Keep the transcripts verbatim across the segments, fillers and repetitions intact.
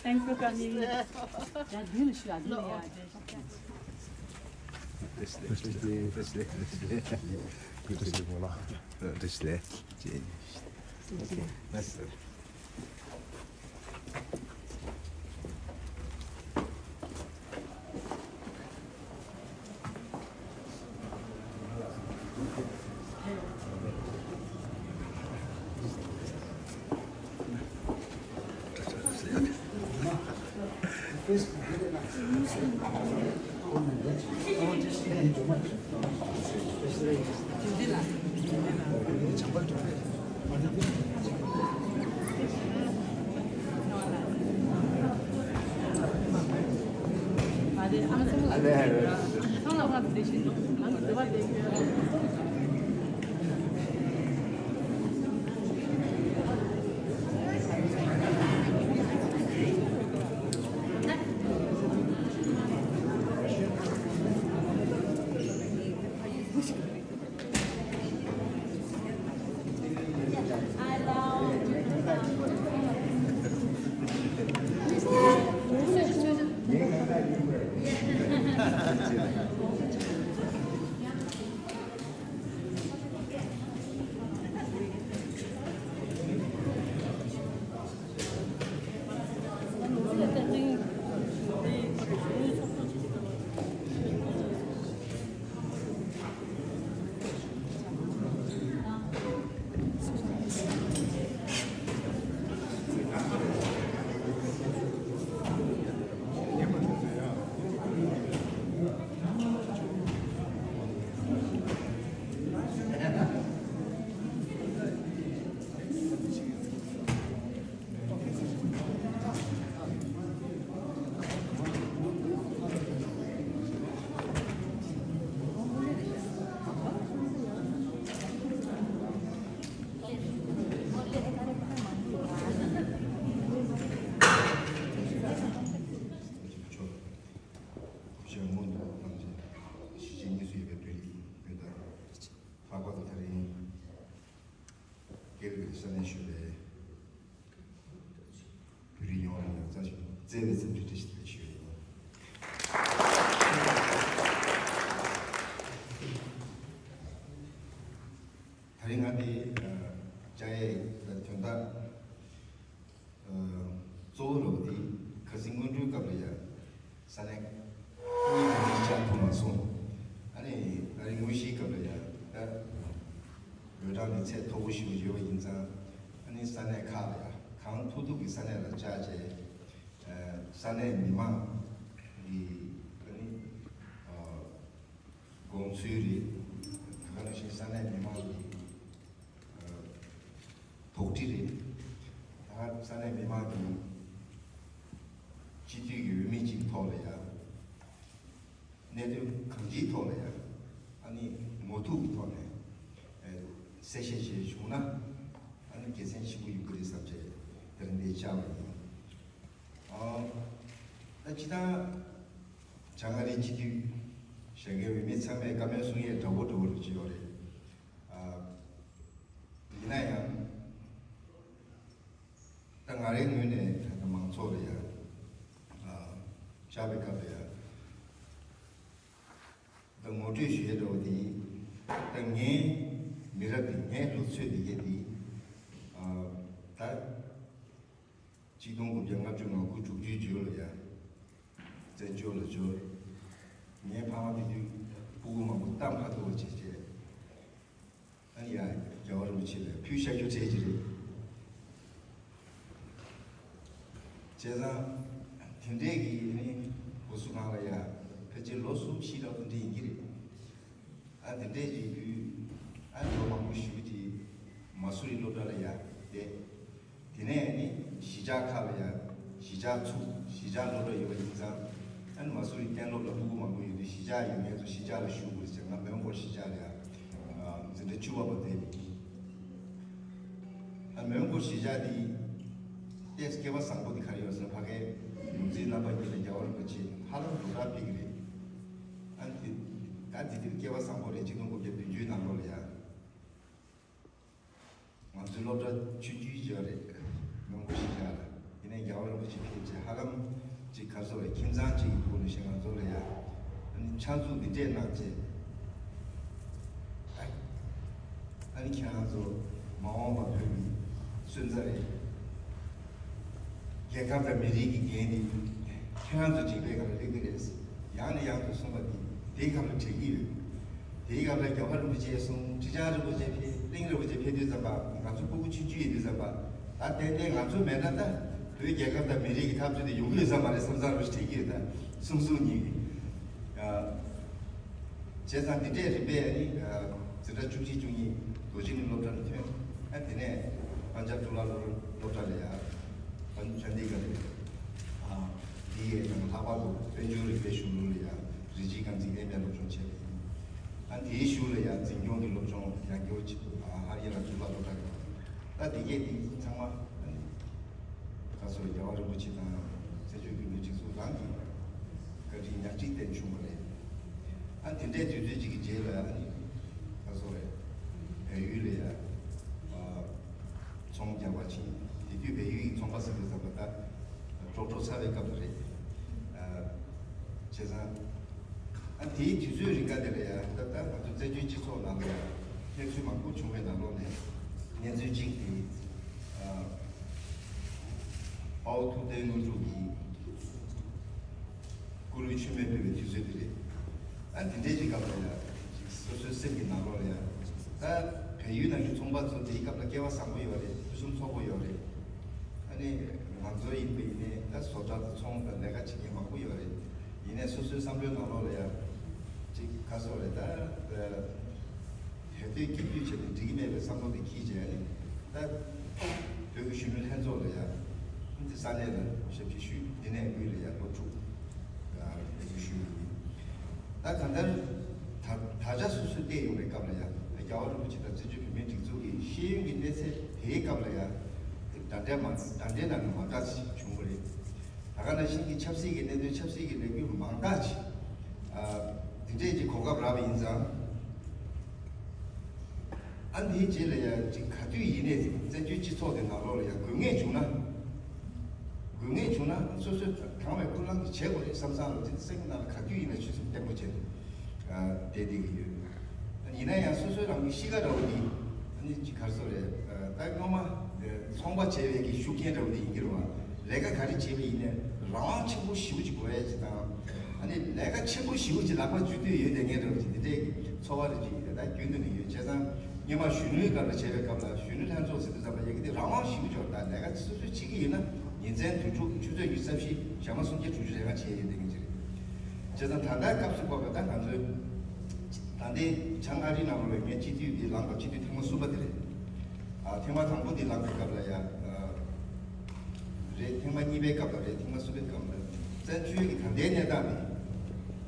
Thanks for coming. ལྷག་པར་དུ་ད་རིང་སྒེར་གྱི་ས་གནས་ཞུ་བའི་བོད་རིགས་ཡོངས་ལ་ཡང་བཀྲ་ཤིས་བདེ་ལེགས་འཚམས་འདྲི་བཀྲ་ཤིས་བདེ་ལེགས་ཞུ་ཡ་ཡིན། ད་རིང་ང་འདི་བཅར་ཡས་དོན་དག་གཙོ་བོ་རུ་འདི་ཁ་སང་སྔོན་འགྲོའི་སྐབས་ལ་ཡང་ས་གནས་དངོས་ཀྱི་མི་བཅར་ཐུབ་མ་སོང་། ཨ་ནི་ད་རིང་དངོས་གཞིའི་སྐབས་ལ་ཡང་ད་འོས་གྲངས་འདི་ཚད་མཐོ་པོ་ཞིག་ཡོད་པ་ཡིན་ཙང་། ཨ་ནི་ས་གནས་ཁག་ལ་ཡང་གང་ཐུབ་ཐུབ་ཀྱི་ས་གནས་ལ་བཅར་བྱས། ས་གནས་མི་མང་གི་ཨ་ནི་དགོངས་ཚུལ་རེད། ད་ག་ནང་བཞིན་ས་གནས་མི་མང་གི་དོགས་འདྲི་རེད། ད་ས་གནས་མི་མང་གི་སྤྱི་འཐུས་ཀྱི་འོས་མི་གཅིག་ཐོག་ལ་ཡང་གནད་དོན་གང་ཅིའི་ཐོག་ལ་ཡང་ཨ་ནི་ངོ་ཐུག་གི་ཐོག་ནས་གསལ་བཤད་བྱས་བྱུང་ན་ཨ་ནི་དགེ་མཚན་ཆེན་པོ་ཡོང་གི་རེད་བསམ་བྱས་དེ་རིང་འདིར་བཅར་བ་ཡིན། ད་སྤྱིར་བཏང་བྱང་ཨ་རིའི་སྤྱི་འཐུས་བཞེངས་མཁན་འོས་མི་ཚང་མས་བཀའ་མོལ་གསུང་ཡས་འདྲ་པོ་འདྲ་པོ་རུ་ཅིག་ཡོད་རེད། ཡིན་ན་ཡང་ད་ང་རའི་ངོས་ནས་ད་ལྟ་མང་ཚོགས་ལ་ཡང་བཅར་བའི་སྐབས་ལ་ཡང་ད་ངོ་སྤྲོད་ཞུ་ཡས་འདྲ་པོ་དེ་ད་ངའི་མི་རབས་འདི་ངའི་ལོ་ཚོད་འདི་གས་འདི་ད། གཅིག་སྟོང་དགུ་བརྒྱ་ལྔ་བཅུ་ང་དགུ་དྲུག་ཅུའི་འཇོལ་ལ་ཡ། བཙན་བྱོལ་ལ་འབྱོར། ངའི་ཕ་མ་དེ་དུས་སྤུ་གུ་མང་པོ་གཏམ་ཁ་ཐུག་པ་བྱས་བྱས། ཨ་ནི་ཡ་རྒྱལ་བ་རིན་པོ་ཆེ་ལ་ཕུལ་བཞག་རྒྱུ་གྲས་ཅིག་རེད། བྱས་ཙང་དེ་འདྲས་ཀྱི་ནི་སྒོ་སུ་གང་ལ་ཡ་ཕལ་ཆེར་ལོ་གསུམ་བཞི་རག་དེ་འདྲས་ཡིན་གྱི་རེད། ཨ་དེ་འདྲས་ཀྱི་དུས་ཨ་ལོ་མང་པོ་ཞུ་གི་དེ་མ་སུ་རི་སློབ་གྲྭ་ལ་ཡ་བསྡད། དེ་ནས་ནི་གཞིས་ཆགས་ཁག་ལ་ཡང་གཞིས་ཆགས་ཚུགས། གཞིས་ཆགས་སློབ་གྲྭ་ཡོད་པ་ཡིན་ཙང་། ཨ་ནི་མ་སུ་རི་གཏན་སློབ་ལ་སྤུ་གུ་མང་པོ་ཡོད་དུས་གཞིས་ཆགས་ཡོད་མཁན་ཚོ་གཞིས་ཆགས་ལ་ཞུགས་དགོས་ཟེར། ང་མོན་གྷོ་གཞིས་ཆགས་ལ་ཡང་འཛིན་གྲྭ་བཅུ་པ་བར་བསྡད་པ་ཡིན། ཨ་མོན་གྷོ་གཞིས་ཆགས་འདི་ཏོག་ཙམ་སྐལ་པ་བཟང་པོ་འདི་ག་རེ་ཡོད་ཟེར་ན། ཕ་གའི་ཡོངས་འཛིན་རྣམ་པ་གཉིས་ལ་རྒྱལ་བ་རིན་པོ་ཆེ་ཧ་ལམ་རུ་ཏྲ་ཕེབས་ཀྱི་རེད། ཨ་ནི་ད་དེ་དུས་སྐལ་པ་བཟང་པོ་རེད། ཆིག་སྟོང་དགུ་བརྒྱ་བདུན་ཅུའི་ནང་ལོགས་ལ་ཡང་། ང་ཚོའི་སློབ་གྲྭ་ཆུང་ཆུང་ཅིག་རེད། མོན་གྷོ་གཞིས་ཆགས་ལ། ཁྱིམ་ཚང་གཅིག་གི་ཐོག་ནས་ཞིག་ང་ཚོ་ལ་ཡ་ཕྱག་མཛུབ་འདི་འདྲས་གནང་བྱས། ཨ་ནི་ཁྱེད་རང་ཚོ་མ་འོངས་པ་བོད་ཀྱི་སོན་རྩ་རེད། རྒྱལ་ཁབ་དང་མི་རིགས་ཀྱི་འགན་འདི་ཁྱེད་རང་ཚོ་ཅིག་པའི་སྒང་ལ་སླེབས་ཀྱི་རེད། ཡང་ནས་ཡང་དུ་གསུངས་པ་འདི་དེའི་སྒང་ལ་དྲན་གྱི་ཡོད། དེའི་སྐབས་ལ་རྒྱལ་བ་རིན་པོ་ཆེ་གསུངས། ཁྲི་བྱང་རིན་པོ་ཆེ་ཕེབས། གླིང་རིན་པོ་ཆེ་ཕེབས་དུས་ཙམ་པ་ང་ཚོ་སྤུ་གུ་ཆུང་ཆུང་ཡིན་དུས་ཙམ་པ། ད་ཏན་ཏན་ང་ཚོ་མེད་ན་ད་བོད་རྒྱལ་ཁབ་དང་མི་རིགས་ཀྱི་འཐབ་རྩོད་དེ་ཡོང་གི་ཡོད་ས་མ་རེད་བསམ་བསམ་རུ་དྲན་གྱི་ཡོད། ད་གསུང་གསུང་ཉིད་ཀྱི། བྱས་ཙང་འདི་འདྲས་རིམ་པས་ནི་འཛིན་གྲྭ་བཅུ་གཅིག་བཅུ་གཉིས་རྡོ་རྗེ་གླིང་སློབ་གྲྭ་ལ་ཐོན། ཨ་དེ་ནས་པཎ་ཆེན་གཙུག་ལག་སློབ་གྲྭ་ལ་ཡ་པཎ་ཆེན་འདི་ག་རེད། ཨ་འདི་ཡས་དང་ལྷག་པར་དུ་དཔལ་འབྱོར་རིག་པའི་གཞུང་ལུགས་ལ་ཡ་རིགས་གཅིག་རྐང་འཛིན་ཨེམ་ཨེ་སློབ་སྦྱོང་བྱས་པ་ཡིན། ཨ་དེའི་གཞུག་ལ་ཡ་འཛིན་སྐྱོང་གི་སློབ་སྦྱོང་ཡང་སྐྱོར་བྱེད་དུ་ཨ་ཧ་རི་ཡ་ན་གཙུག་ལག་སློབ་གྲྭ་ལ། ད་དེ་གས་དེ་ཚང་མ་ཨ་ནི་ཁ་སོ་རྒྱལ་བ་རིན་པོ་ཆེ་དང་བཙན་བྱོལ་བོད་མིའི་སྒྲིག་འཛུགས་རང་གི་བཀའ་དྲིན་ཉག་གཅིག་བརྟེན་བྱུང་བ་རེད། ཨ་དེ་འདྲའི་དུས་ཚོད་ཅིག་གི་རྗེས་ལ་ཨ་ནི་ཁ་སོ་རེད། བལ་ཡུལ་ལ་ཡ་ཨ་ཚོང་རྒྱག་པར་ཕྱིན། དེ་དུས་བལ་ཡུལ་གྱི་ཚོང་པ་ཟེར་དུས་ཙམ་པ་ད་ཀྲོག་ཀྲོག་ཚ་བའི་སྐབས་དེ་རེད། ཨ་བྱས་ཙང་། ཨ་དེའི་དུས་ཚོད་རིང་ག་དེ་ལ་ཡ་ད་ལྟ་ང་ཚོ་བཙན་བྱོལ་སྤྱི་ཚོགས་ནང་ལ་ཡ་གནས་ཚུལ་མང་པོ་བྱུང་བའི་ནང་ལོགས་ནས་གནས་ཚུལ་གཅིག་དེ་ཨ་དཔའ་བོ་ཐུབ་བསྟན་དངོས་གྲུབ་ཀྱིས་སྐུ་རུས་མཆོད་མེ་ཕུལ་བའི་དུས་ཚོད་དེ་རེད། ཨ་དེ་འདྲའི་ཅིག་སྐབས་ལ་ཡ་ཅིག་སོ་སོའི་སེམས་ཀྱི་ནང་ལོགས་ལ་ཡ་ད་བལ་ཡུལ་ནང་གི་ཚོང་པ་ཚོ་དེའི་སྐབས་ལ་སྐལ་བ་བཟང་པོ་ཡོད་རེད། ཕུན་སུམ་ཚོགས་པོ་ཡོད་རེད། ཨ་ནི་ང་ཚོ་ཡིན་པ་ཡིན་ནའི་ད་བཟོ་གྲྭ་དང་ཚོང་དང་ལས་ཀ་བྱེད་མཁན་མང་པོ་ཡོད་རེད། ཡིན་ནའི་སོ་སོའི་བསམ་བློའི་ནང་ལོགས་ལ་ཡ་ཅིག་ཁ་སོ་རེད་ད། ད་དེ་དུས་སྐྱིད་སྡུག་བྱས་ཏེ་འགྲིག་གི་མེད་པའི་བསམ་བློ་དེ་འཁྱེར་བྱས་ནས་ད་བོད་ཀྱི་གཞོན་ནུ་ལྷན་ཚོགས་ལ་ཡ་ཨ་ནི་ས་གནས་ལ་ཞབས་ཕྱི་ཞུས། དེ་ནས་དབུས་ལ་ཡ་སློབ་ཕྲུག་ལ་ཞབས་ཕྱི་ཞུས་ཡིན། ད་གང་ལྟར་ད་ད་ཆ་སོ་སོས་བལྟས་ཡོང་བའི་སྐབས་ལ་ཡ་རྒྱལ་བ་རིན་པོ་ཆེ་དང་བཙན་བྱོལ་བོད་མིའི་སྒྲིག་འཛུགས་ཀྱི་ཤེས་ཡོན་གྱི་གནས་ཚད་དེའི་སྐབས་ལ་ཡ་འདྲ་འདྲ་མ་འདྲ་འདྲའི་ནང་ནས་མ་འདྲ་ཞིག་བྱུང་བ་རེད། ད་ག་ནང་བཞིན་གྱི་ཆབ་སྲིད་ཀྱི་གནད་དོན་ཆབ་སྲིད་ཀྱི་ལས་འགུལ་མང་དག་ཅིག་ཨ་འདི་འདྲས་ཀྱི་གོ་སྐབས་རག་པ་ཡིན་ཙང་། ཨ་འདིའི་རྗེས་ལ་ཡ་ཅིག་ག་དུས་ཡིན་ནའི་བཙན་བྱོལ་སྤྱི་ཚོགས་དེ་ནང་ལོགས་ལ་ཡ་དགོས་ངེས་བྱུང་ན། དགོས་ངེས་བྱུང་ན་སོ་སོས་དྲང་བའི་ཀུན་སློང་གིས་བྱེད་དགོས་རེད་བསམ་བསམ་རུ་དེ་སེམས་ནང་ལ་ག་དུས་ཡིན་ན་ཆུད་ཟོས་བརྟན་པོ་བྱས་ནས་བསྡད་བསྡད་ཀྱི་ཡོད། ཡིན་ན་ཡང་སོ་སོའི་རང་གི་གཤིས་ཀ་འདྲ་བོ་འདི་ཨ་ནི་ཅིག་ག་རེ་ཟེར་རེད། ད་སྔོན་མ་ཚོང་པ་བྱས་པའི་གི་ཤུགས་རྐྱེན་འདྲ་བོ་འདི་ཡིན་གྱི་རེད་བ། ལས་ཀ་ག་རེ་བྱས་པ་ཡིན་ནའི་རང་དབང་ཆེན་པོ་ཞེ་པོ་ཅིག་དགོས་ཡ་ཅིག་དང་། ཨ་ནི་ལས་ཀ་ཆེན་པོ་ཞེ་པོ་ཅིག་ལག་པ་འཇུ་འདོད་ཡོད་བསྡད་མཁན་འདྲ་བོ་ཅིག་འདི་འདྲའི་གི་ཚོར་བ་རེ་ཅིག་ད་རྒྱུན་དུ་ནས་ཡོད། བྱས་ཙང་སྔོན་མ་གཞོན་ནུའི་སྐབས་ལ་བྱས་པའི་སྐབས་ལ་གཞོན་ནུ་ལྷན་ཚོགས་ཟེར་དུས་ཙམ་པ་ཡ་གི་དེ་རང་དབང་ཞེ་པོ་ཅིག་ཡོད། ད་ལས་ཀ་སོ་སོས་བྱེད་ཀྱི་ཡིན་ན་ཉིན་མཚན་དུས་དྲུག་ཆུ་ཚོད་ཉི་ཤུ་རྩ་བཞི་ཞག་མ་སུམ་བརྒྱ་དྲུག་ཅུ་རེ་ལྔ་བྱས་ཡོད་བསྡད་མཁན་ཅིག་རེད། བྱས་ཙང་ད་ལྟའི་སྐབས་སུ་བབས་པ་ད་ང་ཚོའི་ད་ལྟའི་བྱང་ཨ་རིའི་ནང་ལོགས་ལ་ངས་སྤྱི་འཐུས་འདི་ལངས་པ་སྤྱི་འཐུས་ཐེངས་མ་གསུམ་པ་དེ་རེད། ཨ་ཐེངས་མ་དང་པོ་འདི་ལངས་པའི་སྐབས་ལ་ཡ་ཨ་རེད། ཐེངས་མ་གཉིས་པའི་སྐབས་ལ་རེད། ཐེངས་མ་གསུམ་པའི་སྐབས་ལ་བཙན་བྱོལ་གྱི་ད་ལྟའི་གནས་སྟངས་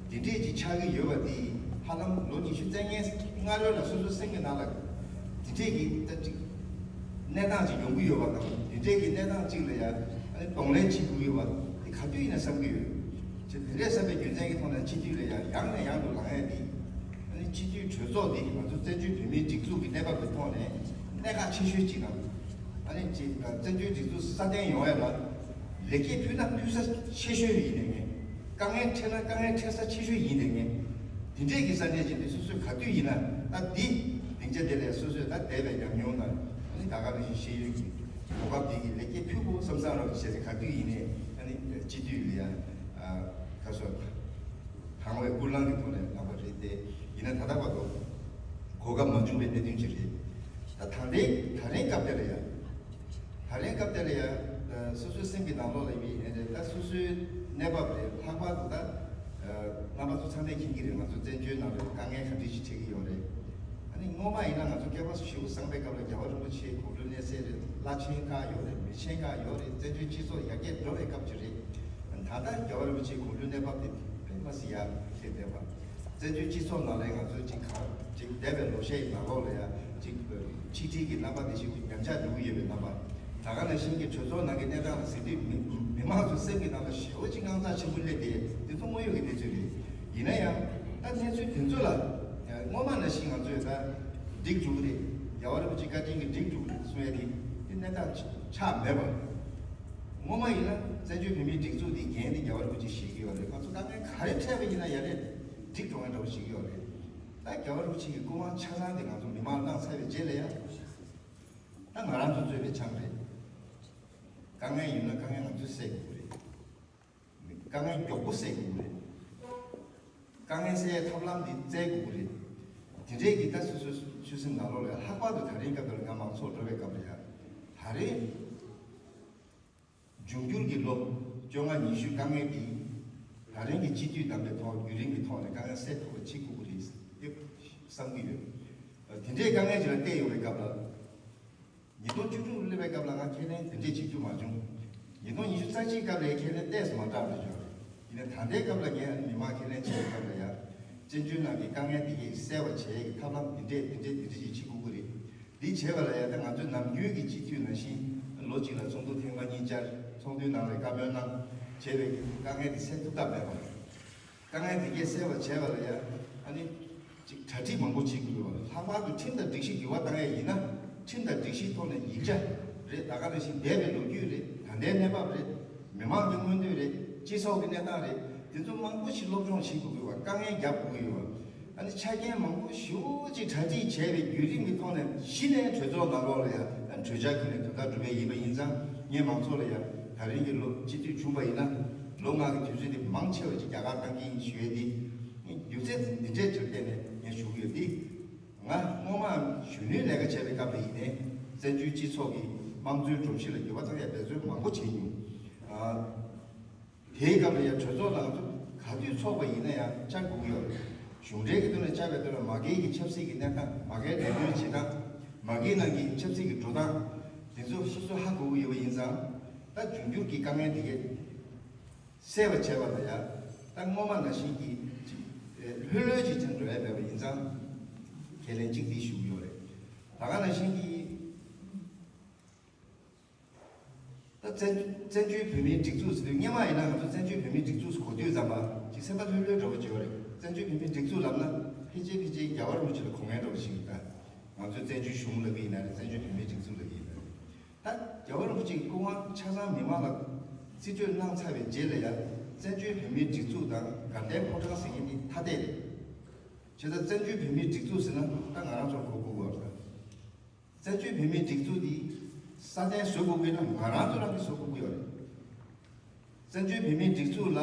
འདི་འདི་འདྲས་ཀྱི་ཆགས་ཀྱི་ཡོད་པ་འདི་ཧ་ལམ་ལོ་ཉི་ཤུ་རྩ་ལྔའི་སྔ་རོལ་ལ་སོ་སོའི་སེམས་ཀྱི་ནང་ལ་འདི་འདྲས་ཀྱི་ད་ཅིག་གནས་སྟངས་ཅིག་ཡོང་གི་ཡོད་པ་དང་། འདི་འདྲས་ཀྱི་གནས་སྟངས་ཅིག་ལ་ཡ་ཨ་ནི་གདོང་ལེན་བྱེད་དགོས་ཡོད་པ་དེ་ག་དུས་ཡིན་ན་བསམ་གྱི་ཡོད། ཅེས་དེ་འདྲས་བསམ་པའི་རྒྱུ་མཚན་གྱི་ཐོག་ནས་སྤྱི་འཐུས་ལ་ཡང་ཡང་ནས་ཡང་དུ་ལངས་ཡས་འདི། ཨ་ནི་སྤྱི་འཐུས་གྲོས་ཚོགས་འདི་ང་ཚོ་བཙན་བྱོལ་བོད་མིའི་སྒྲིག་འཛུགས་ཀྱི་གནས་བབ་ཀྱི་ཐོག་ནས་གནད་འགག་ཆེ་ཤོས་ཅིག་དང་། ཨ་ནི་ཅིག་བཙན་བྱོལ་སྒྲིག་འཛུགས་སྲ་བརྟན་ཡོང་ཡས་ལ་ལེགས་སྐྱེས་ཕུལ་ན་ཕུལ་ས་ཆེ་ཤོས་ཡིན་ནས་ངས། དཀའ་ངལ་འཕྲད་ན་དཀའ་ངལ་འཕྲད་ས་ཆེ་ཤོས་ཡིན་ནས་ངས། འདི་འདྲས་ཀྱི་ས་གནས་ཅིག་འདི་སོ་སོས་ག་དུས་ཡིན་ན་ད་འདི་སྡིངས་ཆ་དེ་ལས་སོ་སོས་ད་འདས་པའི་ཉམས་མྱོང་དང་ཨ་ནི་ད་ག་ནང་བཞིན་ཤེས་ཡོན་གྱི་གོ་སྐབས་འདི་གི་ལེགས་སྐྱེས་ཕུལ་དགོས་བསམ་བསམ་རོགས་བྱས་ཏེ་ག་དུས་ཡིན་ནས་ཨ་ནི་སྤྱི་འཐུས་ལ་ཡ་ཁ་སོ་དང་བའི་ཀུན་སློང་གི་ཐོག་ནས་ལངས་པ་རེད་དེ། ཡིན་ན་ད་ལྟ་བར་དུ་གོ་སྐབས་མ་བྱུང་བའི་གནད་དོན་ཅིག་རེད། ད་ད་ལྟའི་ད་རིང་སྐབས་དེ་ལ་ཡ། ད་རིང་སྐབས་དེ་ལ་ཡ། སོ་སོའི་སེམས་ཀྱི་ནང་ལོགས་ལ་ཡོད་ཡིན་ནའི་རེད། ད་སོ་སོའི་གནས་བབ་རེད། ལྷག་པར་དུ་ད་རྣམ་པ་ཚོ་ཚང་མས་མཁྱེན་གྱི་རེད། ང་ཚོ་བཙན་བྱོལ་ནང་ལ་དཀའ་ངལ་ག་འདྲ་ཞིག་འཕྲད་ཀྱི་ཡོད་རེད། ཨ་ནི་སྔོན་མ་ཡིན་ན་ང་ཚོ་སྐལ་བ་ཞེ་པོ་བཟང་པའི་སྐབས་ལ་རྒྱལ་བ་རིན་པོ་ཆེའི་དགུང་ལོ་གནས་ཚད་རེད། བླ་ཆེན་ཁག་ཡོད་རེད། མི་ཆེན་ཁག་ཡོད་རེད། བཙན་བྱོལ་སྤྱི་ཚོགས་ཡར་རྒྱས་འགྲོ་བའི་སྐབས་ཅིག་རེད། ད་ལྟ་རྒྱལ་བ་རིན་པོ་ཆེའི་དགུང་ལོའི་གནས་བབ་དེ་དཔེ་མ་སྲིད་ཡག་ཤོས་བསྡད་པ། བཙན་བྱོལ་སྤྱི་ཚོགས་ནང་ལ་ང་ཚོ་གཅིག་གང་གཅིག་འདས་པའི་ལོ་ཤས་ཀྱི་ནང་ལོགས་ལ་ཡང་གཅིག་ཆིག་སྒྲིལ་གྱི་རྣམ་པ་དེ་ཞིག་ཉམས་ཆག་འགྲོ་གི་ཡོད་པའི་རྣམ་པ། ད་ག་ནང་བཞིན་གྱི་གྲོས་ཚོགས་ནང་གི་གནས་སྟངས་ལ་གཟིགས་དུས་མི་མི་མང་ཚོའི་སེམས་ཀྱི་ནང་ལ་ཞེ་པོ་ཅིག་དངངས་འཚབ་ཆེན་པོ་སླེབས་ཏེ་དེ་ཚོ་དངོས་ཡོད་ཀྱི་གནས་ཚུལ་རེད། ཡིན་ན་ཡང་ད་གནས་ཚུལ་དེ་ཚོ་ལ་སྔོན་མ་ནང་བཞིན་ང་ཚོས་ད་འགྲིག་འགྲོ་གི་རེད། རྒྱལ་བ་རིན་པོ་ཆེ་བཀའ་དྲིན་གྱིས་འགྲིག་འགྲོ་གི་རེད་གསུང་ཡ་དེ་དེ་གནས་སྟངས་ཆགས་མེད་པ། སྔོན་མ་ཡིན་ན་བཙན་བྱོལ་བོད་མིའི་སྒྲིག་འཛུགས་འདི་འགན་འདི་རྒྱལ་བ་རིན་པོ་ཆེས་བཞེས་ཀྱི་ཡོད་རེད། ང་ཚོ་དཀའ་ངལ་ག་རེ་འཕྲད་པ་ཡིན་ན་ཡ་རེད། འགྲིག་འགྲོ་མཁན་འདྲ་བོ་བཞེས་ཀྱི་ཡོད་རེད། ད་རྒྱལ་བ་རིན་པོ་ཆེ་གི་སྐུ་དབང་ཆ་ཚང་དེ་ང་ཚོ་མི་མང་གནང་ཚར་བའི་རྗེས་ལ་ཡ། ད་ང་རང་ཚོ་གཙོས་པའི་ཆང་རེད། དཀའ་ངལ་ཡོད་ན་དཀའ་ངལ་ང་ཚོས་སེལ་དགོས་ཀྱི་རེད། དཀའ་ངལ་མགྱོགས་པོ་སེལ་དགོས་ཀྱི་རེད། དཀའ་ངལ་སེལ་ཡའི་ཐབས་ལམ་འདི་བཙལ་དགོས་ཀྱི་རེད། དེ་འདྲའི་གི་ད་སོ་སོའི་ཆོད་སེམས་ནང་ལོགས་ལ་ལྷག་པར་དུ་ད་རིང་སྐབས་དེར་ང་མང་ཚོགས་འགྲོ་བའི་སྐབས་ལ་ཡ། ད་རེས་འབྱུང་འགྱུར་གྱི་ལོ་བཅོ་ལྔ་ཉི་ཤུའི་དཀའ་ངལ་འདི་ད་རིང་གི་སྤྱི་འཐུས་བདམས་པའི་ཐོག་བརྒྱུད་རིམ་གྱི་ཐོག་ནས་དཀའ་ངལ་སེལ་ཐུབ་པ་བྱེད་དགོས་ཀྱི་རེད་བསམ་གྱི་ཡོད། དེ་འདྲའི་དཀའ་ངལ་ཅིག་ལ་བལྟས་ཡོང་བའི་སྐབས་ལ། ཉིས་སྟོང་བཅུ་དྲུག་སླེབས་པའི་སྐབས་ལ་ང་ཁས་ལེན་དེ་འདྲས་བྱེད་རྒྱུ་མ་བྱུང་། ཉིས་སྟོང་ཉི་ཤུ་རྩ་གཅིག་སྐབས་ལ་ཁས་ལེན་ཏོག་ཙམ་མ་དྲག་པ་བྱུང་། ཡིན་ནའི་ད་ལྟའི་སྐབས་ལ་ངས་མི་མང་ཁས་ལེན་བྱེད་པའི་སྐབས་ལ་ཡང་། བཙན་བྱོལ་ནང་གི་དཀའ་ངལ་དེ་གས་སེལ་བ་བྱེད་ཡས་ཀྱི་ཐབས་ལམ་འདི་འདྲས་འདི་འདྲས་འདི་འདྲས་ཅིག་བྱེད་དགོས་ཀྱི་རེད། འདི་བྱས་པ་ལ་ཡང་ད་ང་ཚོའི་ནམ་རྒྱུན་གྱི་སྤྱི་འཐུས་ནང་བཞིན་ལོ་གཅིག་ལ་ཚོགས་འདུ་ཐེངས་མ་གཉིས་བཅར། ཚོགས་འདུའི་ནང་ལ་བཀའ་མོལ་གནང་། བྱས་པའི་དཀའ་ངལ་འདི་སེལ་ཐུབ་ཐབས་མེད་པ། དཀའ་ངལ་དེ་གས་སེལ་བར་བྱས་པ་ལ་ཡང་ཨ་ནི་ཅིག་གྲ་སྒྲིག་མང་པོ་བྱེད་དགོས་པ། ལྷག་པར་དུ་ཁྲིམས་དང་སྒྲིག་གཞི་འགྱུར་བ་གཏང་ཡས་ཡིན་ན། ཁྲིམས་དང་སྒྲིག་གཞིའི་ཐོག་ནས་ཡིག་ཆ་རེད། ད་ག་ནང་བཞིན་འདས་པའི་ལོ་རྒྱུས་རེད། ད་ལྟའི་གནས་བབ་རེད། མི་མང་གི་མངོན་འདོད་རེད། སྤྱི་ཚོགས་ཀྱི་གནས་སྟངས་རེད། དེ་ཚོ་མང་པོ་ཞིག་སློབ་སྦྱོང་བྱེད་དགོས་ཀྱི་ཡོད་པ། དཀའ་ངལ་རྒྱབ་དགོས་ཀྱི་ཡོད་པ། ཨ་ནི་ཆ་རྐྱེན་མང་པོ་ཞེ་པོ་ཅིག་གྲ་སྒྲིག་བྱས་པའི་བརྒྱུད་རིམ་གྱི་ཐོག་ནས་གཞི་ནས་གྲོས་ཚོགས་ནང་ལོགས་ལ་ཡང་གྲོས་འཆར་ཁྱོན་ནས་དོན་དག་གྲུབ་པ་ཡིན་པ་ཡིན་ཙང་། ངས་མང་ཚོགས་ལ་ཡང་ད་རིང་གི་ལོ་སྤྱི་འཐུས་བྱུང་བ་ཡིན་ན། ལོ་ལྔ་གི་དུས་ཚོད་དེ་མང་ཆེ་བ་ཅིག་རྒྱ་གར་བཏང་གི་ཡིན་ཞུ་ཡས་འདི། རྒྱུ་མཚན་འདི་འདྲས་ཅིག་བརྟེན་ནས་ངས་ཞུ་གི་ཡོད་འདི། ང་སྔོན་མ་གཞོན་ནུའི་ལས་ཀ་བྱས་པའི་སྐབས་ལ་ཡིན་ནའི་བཙན་བྱོལ་སྤྱི་ཚོགས་ཀྱི་དམངས་གཙོའི་སྒྲོམ་གཞི་ལ་འགྱུར་བ་གཏང་ཡ་འབད་བརྩོན་མང་པོ་བྱས་མྱོང་། ཨ། དེའི་སྐབས་ལ་ཡང་གྲོས་ཚོགས་ནང་དུ་ག་དུས་ཚོགས་པ་ཡིན་ན་ཡང་བཅར་དགོས་ཀྱི་ཡོད་རེད། གཞུང་འབྲེལ་གྱི་ཐོག་ནས་བཅར་བའི་ཐོག་ལ་མ་དགེ་གི་ཆབ་སྲིད་ཀྱི་གནས་སྟངས། མ་དགེ་ལས་དོན་བྱེད་སྟངས། མ་དགེ་ནང་གི་ཆབ་སྲིད་ཀྱི་འགྲོ་སྟངས། དེ་ཚོ་སོ་སོ་ཧ་གོ་གི་ཡོད་པ་ཡིན་ཙང་། ད་འབྱུང་འགྱུར་གྱི་དཀའ་ངལ་དེ་གས་སེལ་བ་བྱས་པ་ལ་ཡང་། ད་སྔོན་མ་ནང་བཞིན་གྱི་ཅིག་ལྷོད་ལྷོད་ཅིག་ཅན་འགྲོ་ཡ་མེད་པ་ཡིན་ཙང་། ཁས་ལེན་གཅིག་འདི་ཞུ་གི་ཡོད་རེད། ད་ག་ནང་བཞིན་གྱི། ད་བཙན་བཙན་བྱོལ་བོད་མིའི་སྒྲིག་འཛུགས་ཟེར་དུས། སྔོན་མ་ཡིན་ན་ང་ཚོ་བཙན་བྱོལ་བོད་མིའི་སྒྲིག་འཛུགས་གོ་དུས་ཙམ་པ་ཅིག་སེམས་པ་ལྷོད་ལྷོད་འདྲ་བོ་ཅིག་ཡོད་རེད། བཙན་བྱོལ་བོད་མིའི་སྒྲིག་འཛུགས་ལབ་ན་ཕལ་ཆེར་ཕལ་ཆེར་རྒྱལ་བ་རིན་པོ་ཆེ་ལ་གོ་མཁན་འདྲ་བོ་ཞིག་ཡིན། ད་ང་ཚོས་བཙན་བྱོལ་གཞུང་ལབ་ཀྱི་ཡིན་ན་རེད། བཙན་བྱོལ་བོད་མིའི་སྒྲིག་འཛུགས་ལབ་ཀྱི་ཡིན་ན་རེད། ད་རྒྱལ་བ་རིན་པོ་ཆེ་གི་སྐུ་དབང་ཆ་ཚང་མི་མང་ལ་རྩིས་སྤྲོད་གནང་ཚར་བའི་རྗེས་ལ་ཡང་། བཙན་བྱོལ་བོད་མིའི་སྒྲིག་འཛུགས་དང་དགའ་ལྡན་ཕོ་བྲང་ཟེར་མཁན་དེ་ཐ་དད་རེད། བྱས་ཙང་བཙན་བྱོལ་བོད་མིའི་སྒྲིག་འཛུགས་ཟེར་ན་ད་ང་རང་ཚོར་གོ་དགོས་པ་རེད། བཙན་བྱོལ་བོད་མིའི་སྒྲིག་འཛུགས་འདི་སྲ་བརྟན་བཟོ་དགོས་ཀྱི་ན་ང་རང་ཚོ་རང་གིས་བཟོ་དགོས་ཀྱི་ཡོད་རེད། བཙན་བྱོལ་བོད་མིའི་སྒྲིག་འཛུགས་ལ་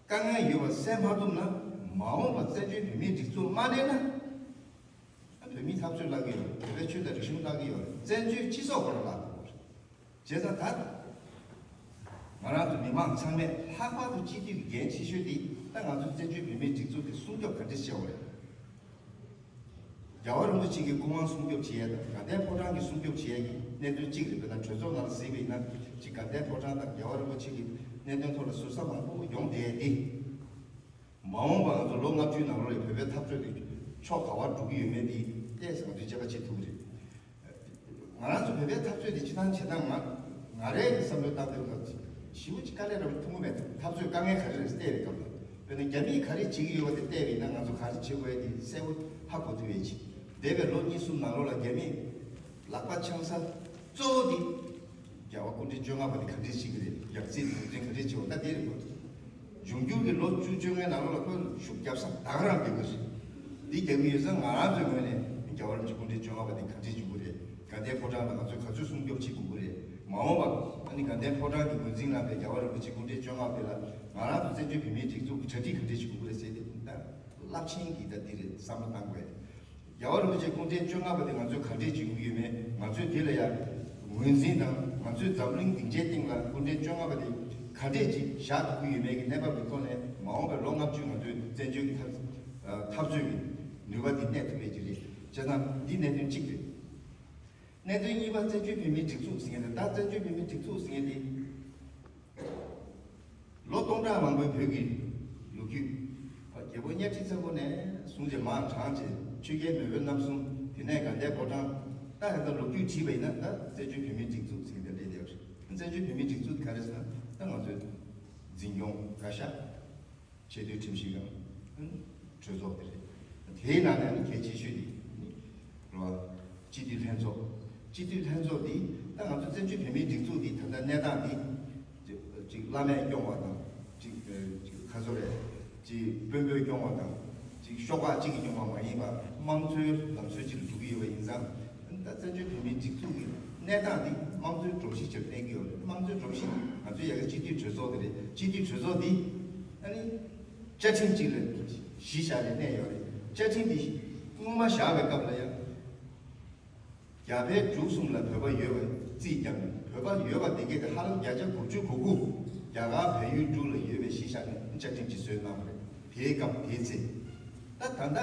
དཀའ་ངལ་ཡོད་པ་སེལ་མ་ཐུབ་ན། མ་འོངས་པ་བཙན་བྱོལ་བོད་མིའི་སྒྲིག་འཛུགས་མ་གནས་ན། ཨ། བོད་མིས་འཐབ་རྩོད་བརླག་གི་ཡོད་རེད། བོད་པའི་ཆོས་དང་རིག་གཞུང་བརླག་གི་ཡོད་རེད། བཙན་བྱོལ་སྤྱི་ཚོགས་ཁོ་རང་བརླག་གི་ཡོད་རེད། བྱས་ཙང་ད་ང་རང་ཚོ་མི་མང་ཚང་མས་ལྷག་པར་དུ་སྤྱི་འཐུས་ཀྱི་འགན་ཆེ་ཤོས་དེ་ད་ང་ཚོ་བཙན་བྱོལ་བོད་མིའི་སྒྲིག་འཛུགས་དེ་སྲུང་སྐྱོབ་ག་འདྲས་བྱེད་དགོས་རེད། རྒྱལ་བ་རིན་པོ་ཆེ་གི་སྐུ་དབང་སྲུང་སྐྱོབ་བྱེད་ཡས་དང་དགའ་ལྡན་ཕོ་བྲང་གི་སྲུང་སྐྱོབ་བྱེད་ཡས་ཀྱི་གནད་དོན་གཅིག་རེད། དཔེར་ན་གྲོས་ཚོགས་ནང་ལ་གཟིགས་པ་ཡིན་ན། ཅིག་དགའ་ལྡན་ཕོ་བྲང་དང་རྒྱལ་བ་རིན་པོ་ཆེ་གི་གནད་དོན་ཐོག་ལ་ཟུར་ཟ་མང་པོ་ཡོང་བསྡད་དེ། མ་འོངས་པ་ང་ཚོ་ལོ་ལྔ་བཅུའི་ནང་ལོགས་ལ་བོད་པའི་འཐབ་རྩོད་དེ་ཕྱོགས་ག་པར་འགྲོ་གི་ཡོད་མེད་དེ་ཏོག་ཙམ་ང་ཚོས་དཔྱད་པ་བྱེད་ཐུབ་ཀྱི་རེད། ང་རང་ཚོ་བོད་པའི་འཐབ་རྩོད་དེ་སྤྱིར་བཏང་བྱེད་སྟངས་ང་ང་རའི་བསམ་བློ་བཏང་དུས་ང་ཞེ་པོ་ཅིག་དཀའ་ལས་རག་པ་ཐུབ་ཀྱི་མེད། འཐབ་རྩོད་དཀའ་ངལ་ག་རེ་རེད་བལྟས་པའི་སྐབས་ལ། དཔེར་ན་རྒྱ་མིས་ག་རེ་བྱེད་ཀྱི་ཡོད་པ་དེ་བལྟས་པ་ཡིན་ན་ང་ཚོ་ག་རེ་བྱེད་དགོས་ཡ་དེ་གསལ་པོ་ཧ་གོ་ཐུབ་ཡས་ཅིག་འདས་པའི་ལོ་གཉིས་གསུམ་ནང་ལོགས་ལ་རྒྱ་མིས་ལག་པ་འཆང་ས་གཙོ་བོ་དེ་རྒྱལ་བ་སྐུ་ཕྲེང་བཅོ་ལྔ་པ་དེ་ག་འདྲས་བྱེད་ཀྱི་རེད། ཡང་སྲིད་ངོས་འཛིན་ག་འདྲས་བྱེད་དགོས། ད་དེ་རེད་དགོས། འབྱུང་འགྱུར་གྱི་ལོ་བཅུ་བཅོ་ལྔའི་ནང་ལོགས་ལ་ཁོས་ཤུགས་རྒྱབ་ས་ད་ག་རང་རྒྱབ་ཀྱི་རེད། འདི་རྒྱབ་ཀྱི་ཡོད་ཙང་ང་རང་ཚོའི་ངོས་ནས་རྒྱལ་བ་རིན་པོ་ཆེ་སྐུ་ཕྲེང་བཅོ་ལྔ་པ་དེ་ག་འདྲས་བྱེད་དགོས་རེད། དགའ་ལྡན་ཕོ་བྲང་ལ་ང་ཚོས་ག་ཚོད་སྲུང་སྐྱོབ་བྱེད་དགོས་ཀྱི་རེད། མ་འོངས་པ་ཨ་ནི་དགའ་ལྡན་ཕོ་བྲང་གི་ངོས་འཛིན་གནང་བའི་རྒྱལ་བ་རིན་པོ་ཆེ་སྐུ་ཕྲེང་བཅོ་ལྔ་པ་དེ་ལ་ང་རང་ཚོ་བཙན་བྱོལ་བོད་མིའི་སྒྲིག་འཛུགས་ཀྱི་གྲ་སྒྲིག་ག་འདྲས་བྱེད་དགོས་ཀྱི་རེད་ཟེར་ཏེ། ད་རླབས་ཆེན་གྱི་ད་འདི་རེད། བསམ་བློ་བཏང་དགོས། རྒྱལ་བ་རིན་པོ་ཆེ་སྐུ་ཕྲེང་བཅོ་ལྔ་པ་དེ་ང་ཚོས་ག་འདྲས་བྱེད་དགོས་ཡོད་མེད། ང་ཚོས་དེ་ལ་ཡང་ངོས་འཛིན་དང་། ང་ཚོའི་འཛམ་གླིང་སྡིངས་ཆའི་སྟེང་ལ་སྐུ་ཕྲེང་བཅོ་ལྔ་པ་དེ་ག་འདྲས་ཅིག་བཞག་ཐུབ་ཀྱི་ཡོད་མེད་ཀྱི་གནས་བབ་ཀྱི་ཐོག་ནས། མ་འོངས་པའི་ལོ་ལྔ་བཅུ་ང་ཚོའི་བཙན་བྱོལ་གྱི་འཐབ་འཐབ་རྩོད་ཀྱི་ནུས་པ་འདི་གནས་ཐུབ་ཡས་ཀྱི་རེད། བྱས་ཙང་འདི་གནད་དོན་གཅིག་རེད། གནད་དོན་གཉིས་པ་བཙན་བྱོལ་བོད་མིའི་སྒྲིག་འཛུགས་ཟེར་མཁན་དེ། ད་བཙན་བྱོལ་བོད་མིའི་སྒྲིག་འཛུགས་ཟེར་མཁན་དེ། ལོ་སྟོང་ཕྲག་མང་པོའི་བོད་ཀྱི་ལོ་རྒྱུས། རྒྱལ་པོ་གཉའ་ཁྲི་ཚ་པོ་ནས་བཟུང་སྟེ་མར་དྲངས་བྱས། ཆོས་རྒྱལ་མེས་དབོན་རྣམ་གསུམ། དེ་ནས་དགའ་ལྡན་ཕོ་བྲང་། ད་ད་ལྟ་ལོ་རྒྱུས་བྲིས་པ་ཡིན་ན་ད་བཙན་བྱོལ་བོད་མིའི་སྒྲིག་འཛུགས་ཟེར་མཁན་དེ་སླེབས་བསྡད་ཡོད་རེད། བཙན་བྱོལ་བོད་མིའི་སྒྲིག་འཛུགས་དེ་ག་རེ་ཟེར་ན། ད་ང་ཚོའི་འཛིན་སྐྱོང་བཀའ་ཤག་ཆེས་མཐོའི་ཁྲིམས་ཞིབ་ཁང་། གྲོས་ཚོགས་དེ་རེད། དེའི་ནང་ནས་ནི་གལ་ཆེ་ཤོས་དེ་ནི་རེད་བ། སྤྱི་འཐུས་ལྷན་ཚོགས། སྤྱི་འཐུས་ལྷན་ཚོགས་འདི་ད་ང་ཚོ་བཙན་བྱོལ་བོད་མིའི་སྒྲིག་འཛུགས་འདི་ད་ལྟ་ གནས་སྟངས་འདི་ཅིག་བླ་མས་སྐྱོང་བ་དང་ཅིག་ཅིག་ཁ་སོ་རེད། ཅིག་དཔོན་པོས་སྐྱོང་བ་དང་ཅིག་ཤོག་ཁག་ཅིག་གིས་སྐྱོང་བ་མ་ཡིན་པར་དམངས་གཙོའི་ལམ་སྲོལ་ཅིག་ལ་འགྲོ་གི་ཡོད་པ་ཡིན་ཙང་། ད་བཙན་བྱོལ་བོད་མིའི་སྒྲིག་འཛུགས་ཀྱི་གནས་སྟངས་འདི་དམངས་གཙོའི་སྒྲོམ་གཞི་ཅིག་གནས་ཀྱི་ཡོད་རེད། དམངས་གཙོའི་སྒྲོམ་གཞི་ང་ཚོའི་ཡ་གི་སྤྱི་འཐུས་གྲོས་ཚོགས་དེ་རེད། སྤྱི་འཐུས་གྲོས་ཚོགས་འདི་ཨ་ནི་བཅའ་ཁྲིམས་ཅིག་ལ་གཞི་བཞག་ནས་གནས་ཡོད་རེད། བཅའ་ཁྲིམས་འདི་སྔོན་མ་བཞག་པའི་སྐབས་ལ་ཡང་། རྒྱ་བལ་འབྲུག་གསུམ་ལ་བོད་པ་ཡོད་པ་རྩིས་ཀྱང་བོད་པ་ཡོད་པ་དེ་གས་དེ་ཧ་ལམ་བརྒྱ་ཆ་དགུ་བཅུ་གོ་དགུ་རྒྱ་གར་བལ་ཡུལ་འབྲུག་ལ་ཡོད་པའི་གཞི་བཞག་ནས་བཅའ་ཁྲིམས་ཀྱི་བཟོས་གནང་བ་རེད། དེའི་སྐབས་དེའི་ཚེ། ད་ད་ལྟ་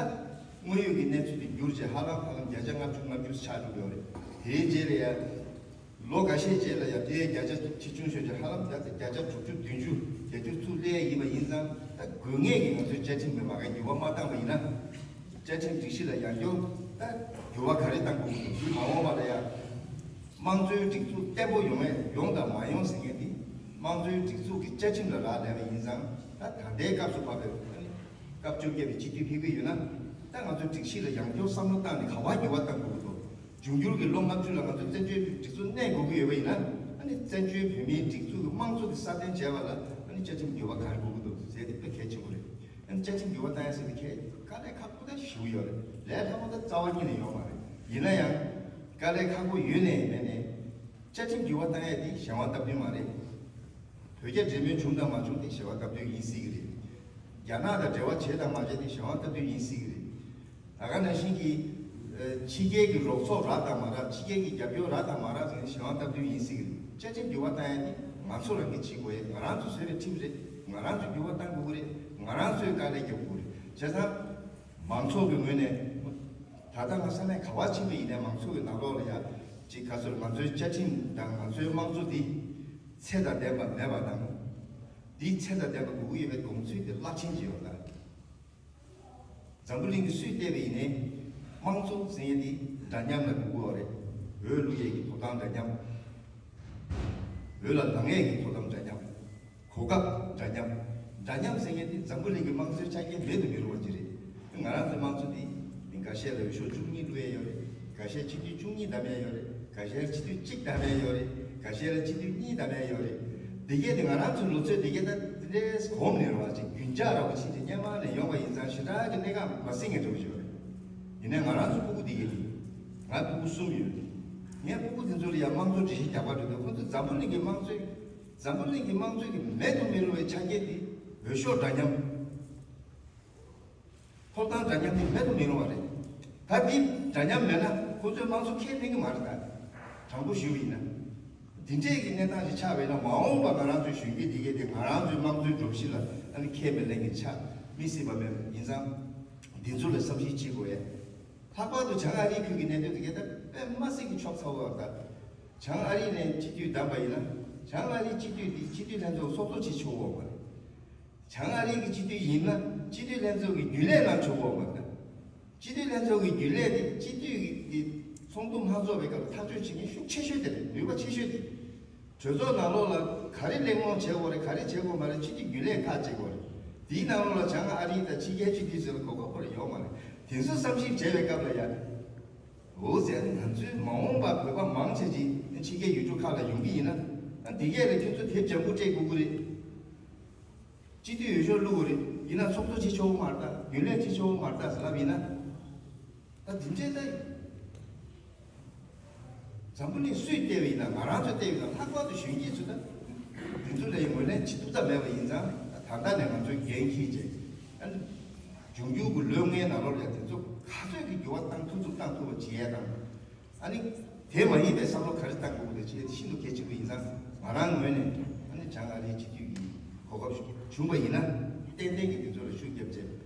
དངོས་ཡོད་ཀྱི་གནས་ཚུལ་དེ་བསྒྱུར་རྗེས་ཧ་ལམ་ཧ་ལམ་བརྒྱ་ཆ་ལྔ་བཅུ་ལྔ་བཅུ་ཆགས་འགྲོ་གི་ཡོད་རེད། དེའི་རྗེས་ལ་ཡང་ལོ་འགའ་ཤས་རྗེས་ལ་ཡང་དེའི་བརྒྱ་ཆ་ཆེ་ཆུང་ཤོས་ཀྱི་ཧ་ལམ་བརྒྱ་ཆ་བརྒྱ་ཆ་དྲུག་ཅུ་བདུན་ཅུ་བརྒྱད་ཅུ་ཚུར་སླེབས་ཡིན་པ་ཡིན་ཙང་། ད་དགོས་ངེས་ཀྱི་ང་ཚོའི་བཅའ་ཁྲིམས་ཀྱི་མ་ག་འགྱུར་བ་མ་བཏང་པ་ཡིན་ན། བཅའ་ཁྲིམས་སྒྲིག་གཞི་ལ་ཡང་བསྐྱར་ད་འགྱུར་བ་ག་རེ་གཏང་དགོས་ཀྱི་འདུག་མ་འོངས་པ་ལ་ཡང་དམངས་གཙོའི་སྒྲིག་འཛུགས་བརྟན་པོ་ཡོང་ཡས་ཡོང་དང་མ་ཡོང་ཟེར་མཁན་དེ་དམངས་གཙོའི་སྒྲིག་འཛུགས་ཀྱི་བཅའ་ཁྲིམས་ལ་རག་ལས་པ་ཡིན་ཙང་། ད་ད་ལྟའི་སྐབས་སུ་བབས་པའི་ཨ་ནི་སྐབས་བཅོ་བརྒྱད་པའི་སྤྱི་འཐུས་ཕེབས་ཀྱི་ཡོད་ན། ད་ང་ཚོའི་སྒྲིག་གཞི་ལ་ཡང་བསྐྱར་བསམ་བློ་བཏང་ནས་ག་བ་འགྱུར་བ་གཏང་དགོས་ཀྱི་འདུག་འབྱུང་འགྱུར་གྱི་ལོ་ལྔ་བཅུ་ལ་ང་ཚོ་བཙན་བྱོལ་སྒྲིག་འཛུགས་གནས་དགོས་ཀྱི་ཡོད་པ་ཡིན་ན། ཨ་ནི་བཙན་བྱོལ་བོད་མིའི་སྒྲིག་འཛུགས་ཀྱི་དམངས་གཙོ་དེ་སྲ་བརྟན་བྱས་པ་ལ་ཨ་ནི་བཅའ་ཁྲིམས་འགྱུར་བ་ག་རེ་དགོས་ཀྱི་འདུག་ཟེར་དེ་དཔེ་གལ་ཆེན་པོ་རེད། ཨ་ནི་བཅའ་ཁྲིམས་འགྱུར་བ་གཏང་ཡ་ཟེར་དེ་གལ་དཀའ་ལས་ཁག་པོ་ད་ཞེ་པོ་ཡོད་རེད། ལས་སླ་པོ་ད་རྩ་བ་ཉིད་ནས་ཡོད་མ་རེད། ཡིན་ན་ཡང་དཀའ་ལས་ཁག་པོ་ཡོད་ནའི་མེད་ནའི་བཅའ་ཁྲིམས་འགྱུར་བ་གཏང་ཡ་དེ་གཞན་དབང་སྟབས་བསྟུན་མ་རེད། བོད་རྒྱ་འབྲེལ་མོལ་བྱུང་དང་མ་བྱུང་དེ་གཞན་དབང་སྟབས་བསྟུན་ཡིན་སྲིད་ཀྱི་རེད། རྒྱ་ནག་དང་འབྲེལ་བ་བྱས་དང་མ་བྱས་དེ་གཞན་དབང་སྟབས་བསྟུན་ཡིན་སྲིད་ཀྱི་རེད། ད་ག་ནང་བཞིན་གྱི་ཨ་ཕྱི་རྒྱལ་གྱི་རོགས་ཚོགས་རག་དང་མ་རག་ཕྱི་རྒྱལ་གྱི་རྒྱབ་སྐྱོར་རག་དང་མ་རག་ཟེར་ནས་གཞན་དབང་སྟབས་བསྟུན་ཡིན་སྲིད་ཀྱི་རེད། བཅའ་ཁྲིམས་འགྱུར་བ་གཏང་ཡ་དེ་ང་ཚོ་རང་གིས་བྱེད་དགོས་ཡ། ང་རང་ཚོས་བཟོས་པའི་ཁྲིམས་རེད། ང་རང་ཚོས་འགྱུར་བ་གཏང་དགོས་ཀྱི་རེད། ང་རང་ཚོས་དཀའ་ལས་རྒྱག་དགོས་ཀྱི་རེད། བྱས་ཙང་མང་ཚོགས་ཀྱི་ངོས་ནས་ད་ལྟ་ང་ས་གནས་ག་བ་ཕྱིན་པ་ཡིན་ནའི་མང་ཚོགས་ཀྱི་ནང་ལོགས་ལ་ཡ་ཅིག་ག་ཚོད་ང་ཚོའི་བཅའ་ཁྲིམས་དང་ང་ཚོའི་དམངས་གཙོ་འདི་ཚད་དང་ལྡན་པ་མེད་པ་དང་། འདི་ཚད་དང་ལྡན་པ་དགོས་ཀྱི་ཡོད་པའི་དགོངས་ཚུལ་དེ་རླབས་ཆེན་ཅིག་ཡོད་ལ། འཛམ་བུ་གླིང་གི་སུས་བལྟས་པ་ཡིན་ནའི་དམངས་གཙོ་ཟེར་མཁན་འདི་འདྲ་མཉམ་ལ་དགོས་ཀྱི་ཡོད་རེད། འོས་བླུག་ཡས་ཀྱི་ཐོབ་ཐང་འདྲ་མཉམ། འོས་ལ་ལངས་ཡས་ཀྱི་ཐོབ་ཐང་འདྲ་མཉམ། གོ་སྐབས་འདྲ་མཉམ། འདྲ་མཉམ་ཟེར་མཁན་འདི་འཛམ་བུ་གླིང་གི་དམངས་གཙོའི་ཆ་རྐྱེན་མེད་དུ་མི་རུང་བ་ཅིག་རེད། ང་རང་ཚོའི་དམངས་གཙོ་འདི་མི་འགའ་ཤས་ལ་འོས་ཤོག་བཅུ་གཉིས་བླུག་ཡས་ཡོད་རེད། འགའ་ཤས་སྤྱི་འཐུས་བཅུ་གཉིས་བདམས་ཡས་ཡོད་རེད། འགའ་ཤས་ལ་སྤྱི་འཐུས་གཅིག་བདམས་ཡས་ཡོད་རེད། འགའ་ཤས་ལ་སྤྱི་འཐུས་གཉིས་བདམས་ཡས་ཡོད་རེད། དེ་གས་དེ་ང་རང་ཚོའི་ལོ་ཚོད་དེ་གས་ད་དེ་འདྲའི་གོམས་ནས་རེད་བ། ཅིག་རྒྱུན་འཇགས་ར་བ་ཕྱིན་ཅིག་སྔོན་མ་ནས་ཡོང་བ་ཡིན་ཙང་ཞེ་དྲག་གི་གནད་འགག་མ་སྲིད་མཁན་འདྲ་བོ་ཞིག་ཡོད་རེད། ཡིན་ནའི་ང་རང་ཚོའི་སྤུ་གུ་དེ་གས་དེ། ང་སྤུ་གུ་གསུམ་ཡོད། ངའི་སྤུ་གུ་དེ་ཚོ་ལ་ཡང་དམངས་གཙོ་སྒྲིག་གཞི་རྒྱག་པ་རེད་འདུག་ཁོང་ཚོ་འཛམ་བུ་གླིང་གི་དམངས་གཙོའི་འཛམ་བུ་གླིང་གི་དམངས་གཙོའི་གི་མེད་དུ་མི་རུང་བའི་ཆ་རྐྱེན་དེ་འོས་ཤོག་འདྲ་མཉམ། ཐོབ་ཐང་འདྲ་མཉམ་དེ་མེད་དུ་མི་རུང་བ་རེད། ད་འདི་འདྲ་མཉམ་མེད་ན་ཁོ་ཚོས་དམངས་གཙོ་འཁྱེར་ཕན་གྱི་མ་རེད། ད་དྲང་པོ་ཞུས་པ་ཡིན་ན། འདི་འདྲས་ཀྱི་གནས་སྟངས་ཤིག་ཆགས་པ་ཡིན་ན་མ་འོངས་པ་ང་རང་ཚོའི་གཞོན་སྐྱེས་འདི་གས་དེ་ང་རང་ཚོའི་དམངས་གཙོའི་སྒྲོམ་གཞི་ལ་ཨ་ནི་ཁས་མི་ལེན་མཁན་ཆགས་མི་སྲིད་པ་མེད་པ་ཡིན་ཙང་། འདི་ཚོ་ལ་བསམ་གཞིག་བྱེད་དགོས་ཡ། ལྷག་པར་དུ་བྱང་ཨ་རིའི་ཁུལ་གྱི་གནད་དོན་དེ་གས་ད་དཔེ་མ་སྲིད་ཀྱི་ཆོག་ཚ་བོ་ད། བྱང་ཨ་རི་ནས་སྤྱི་འཐུས་བདམས་པ་ཡིན་ན་བྱང་ཨ་རིའི་སྤྱི་འཐུས་འདི་སྤྱི་འཐུས་ལྷན་ཚོགས་སྲོག་ཐོག་བྱེད་ཆོག་གི་ཡོད་མ་རེད། བྱང་ཨ་རི་གི་སྤྱི་འཐུས་ཡིན་ན་སྤྱི་འཐུས་ལྷན་ཚོགས་ཀྱི་རྒྱུན་ལས་གནང་ཆོག་གི་ཡོད་མ་རེད། སྤྱི་འཐུས་ལྷན་ཚོགས་ཀྱི་རྒྱུན་ལས་དེ་སྤྱི་འཐུས་ཀྱི་ཚོགས་འདུ་མ་འཚོགས་པའི་སྐབས་ཐག་གཅོད་བྱེད་མཁན་ཤུགས་ཆེ་ཤོས་དེ་རེད། ནུས་པ་ཆེ་ཤོས་དེ། གྲོས་ཚོགས་ནང་ལོགས་ལ་ག་རེ་གླེང་སློང་བྱེད་དགོས་རེད། ག་རེ་བྱེད་དགོས་མ་རེད། སྤྱི་འཐུས་རྒྱུན་ལས་ཁག་བྱེད་དགོས་རེད། དེའི་ནང་ལོགས་ལ་བྱང་ཨ་རི་དང་ཕྱི་རྒྱལ་སྤྱི་འཐུས་ཟེར་ལ་གོ་སྐབས་ཁོ་ར་ཡོད་མ་རེད། དེ་ཚོ་བསམ་གཞིག་བྱས་པའི་སྐབས་ལ་ཡ། འོ་ཟེར་ནས་ང་ཚོའི་མ་འོངས་པ་བོད་པ་མང་ཆེ་ཅིག་ཕྱི་རྒྱལ་ཡུལ་གྲུ་ཁག་ལ་ཡོང་གི་ཡིན་ན། ཨ་འདི་གས་ལ་ཁྱོད་ཚོ་དེབ་ལྗང་ཁུ་སྤྲད་དགོས་ཀྱི་རེད། སྤྱི་འཐུས་འོས་ཤོག་བླུག་དགོས་རེད། ཡིན་ན་ཚོགས་གཙོ་བྱེད་ཆོག་གི་མ་རེད་ད། རྒྱུན་ལས་བྱེད་ཆོག་གི་མ་རེད་ད་ཟེར་ལབ་ཡིན་ན། ད་འདི་འདྲའི་ད། འཛམ་བུ་གླིང་སུས་བལྟས་པ་ཡིན་ན་ང་རང་ཚོས་བལྟས་པ་ཡིན་ན་ལྷག་པར་དུ་གཞོན་སྐྱེས་ཚོ་ད། འདི་ཚོ་ལ་ཡང་ངོས་ལེན་བྱེད་ཐུབ་ཐབས་མེད་པ་ཡིན་ཙང་ད་ལྟ་ནས་ང་ཚོས་འགན་འཁྱེར་བྱས། ཨ་ནི། འབྱུང་འགྱུར་གྱི་ལོ་ལྔའི་ནང་ལོགས་ལ་ཡང་དེ་ཚོ་ག་ཚོད་ཀྱི་འགྱུར་བ་བཏང་ཐུབ་ཐུབ་བཏང་ཐུབ་པ་བྱེད་ཡས་དང་། ཨ་ནི། དེ་མ་ཡིན་པའི་བསམ་བློ་ག་རེ་བཏང་དགོས་ཀྱི་རེད་ཅེས་ཤིན་ཏུ་གལ་ཆེན་པོ་ཡིན་ཙང་ང་རང་ངོས་ནས་ཨ་ནི་བྱང་ཨ་རིའི་སྤྱི་འཐུས་ཀྱི་གོ་སྐབས་ཤིག་བྱུང་པ་ཡིན་ན་ཏན་ཏན་གྱིས་དེ་ཚོ་ལ་ཤུགས་རྒྱབ་བྱས་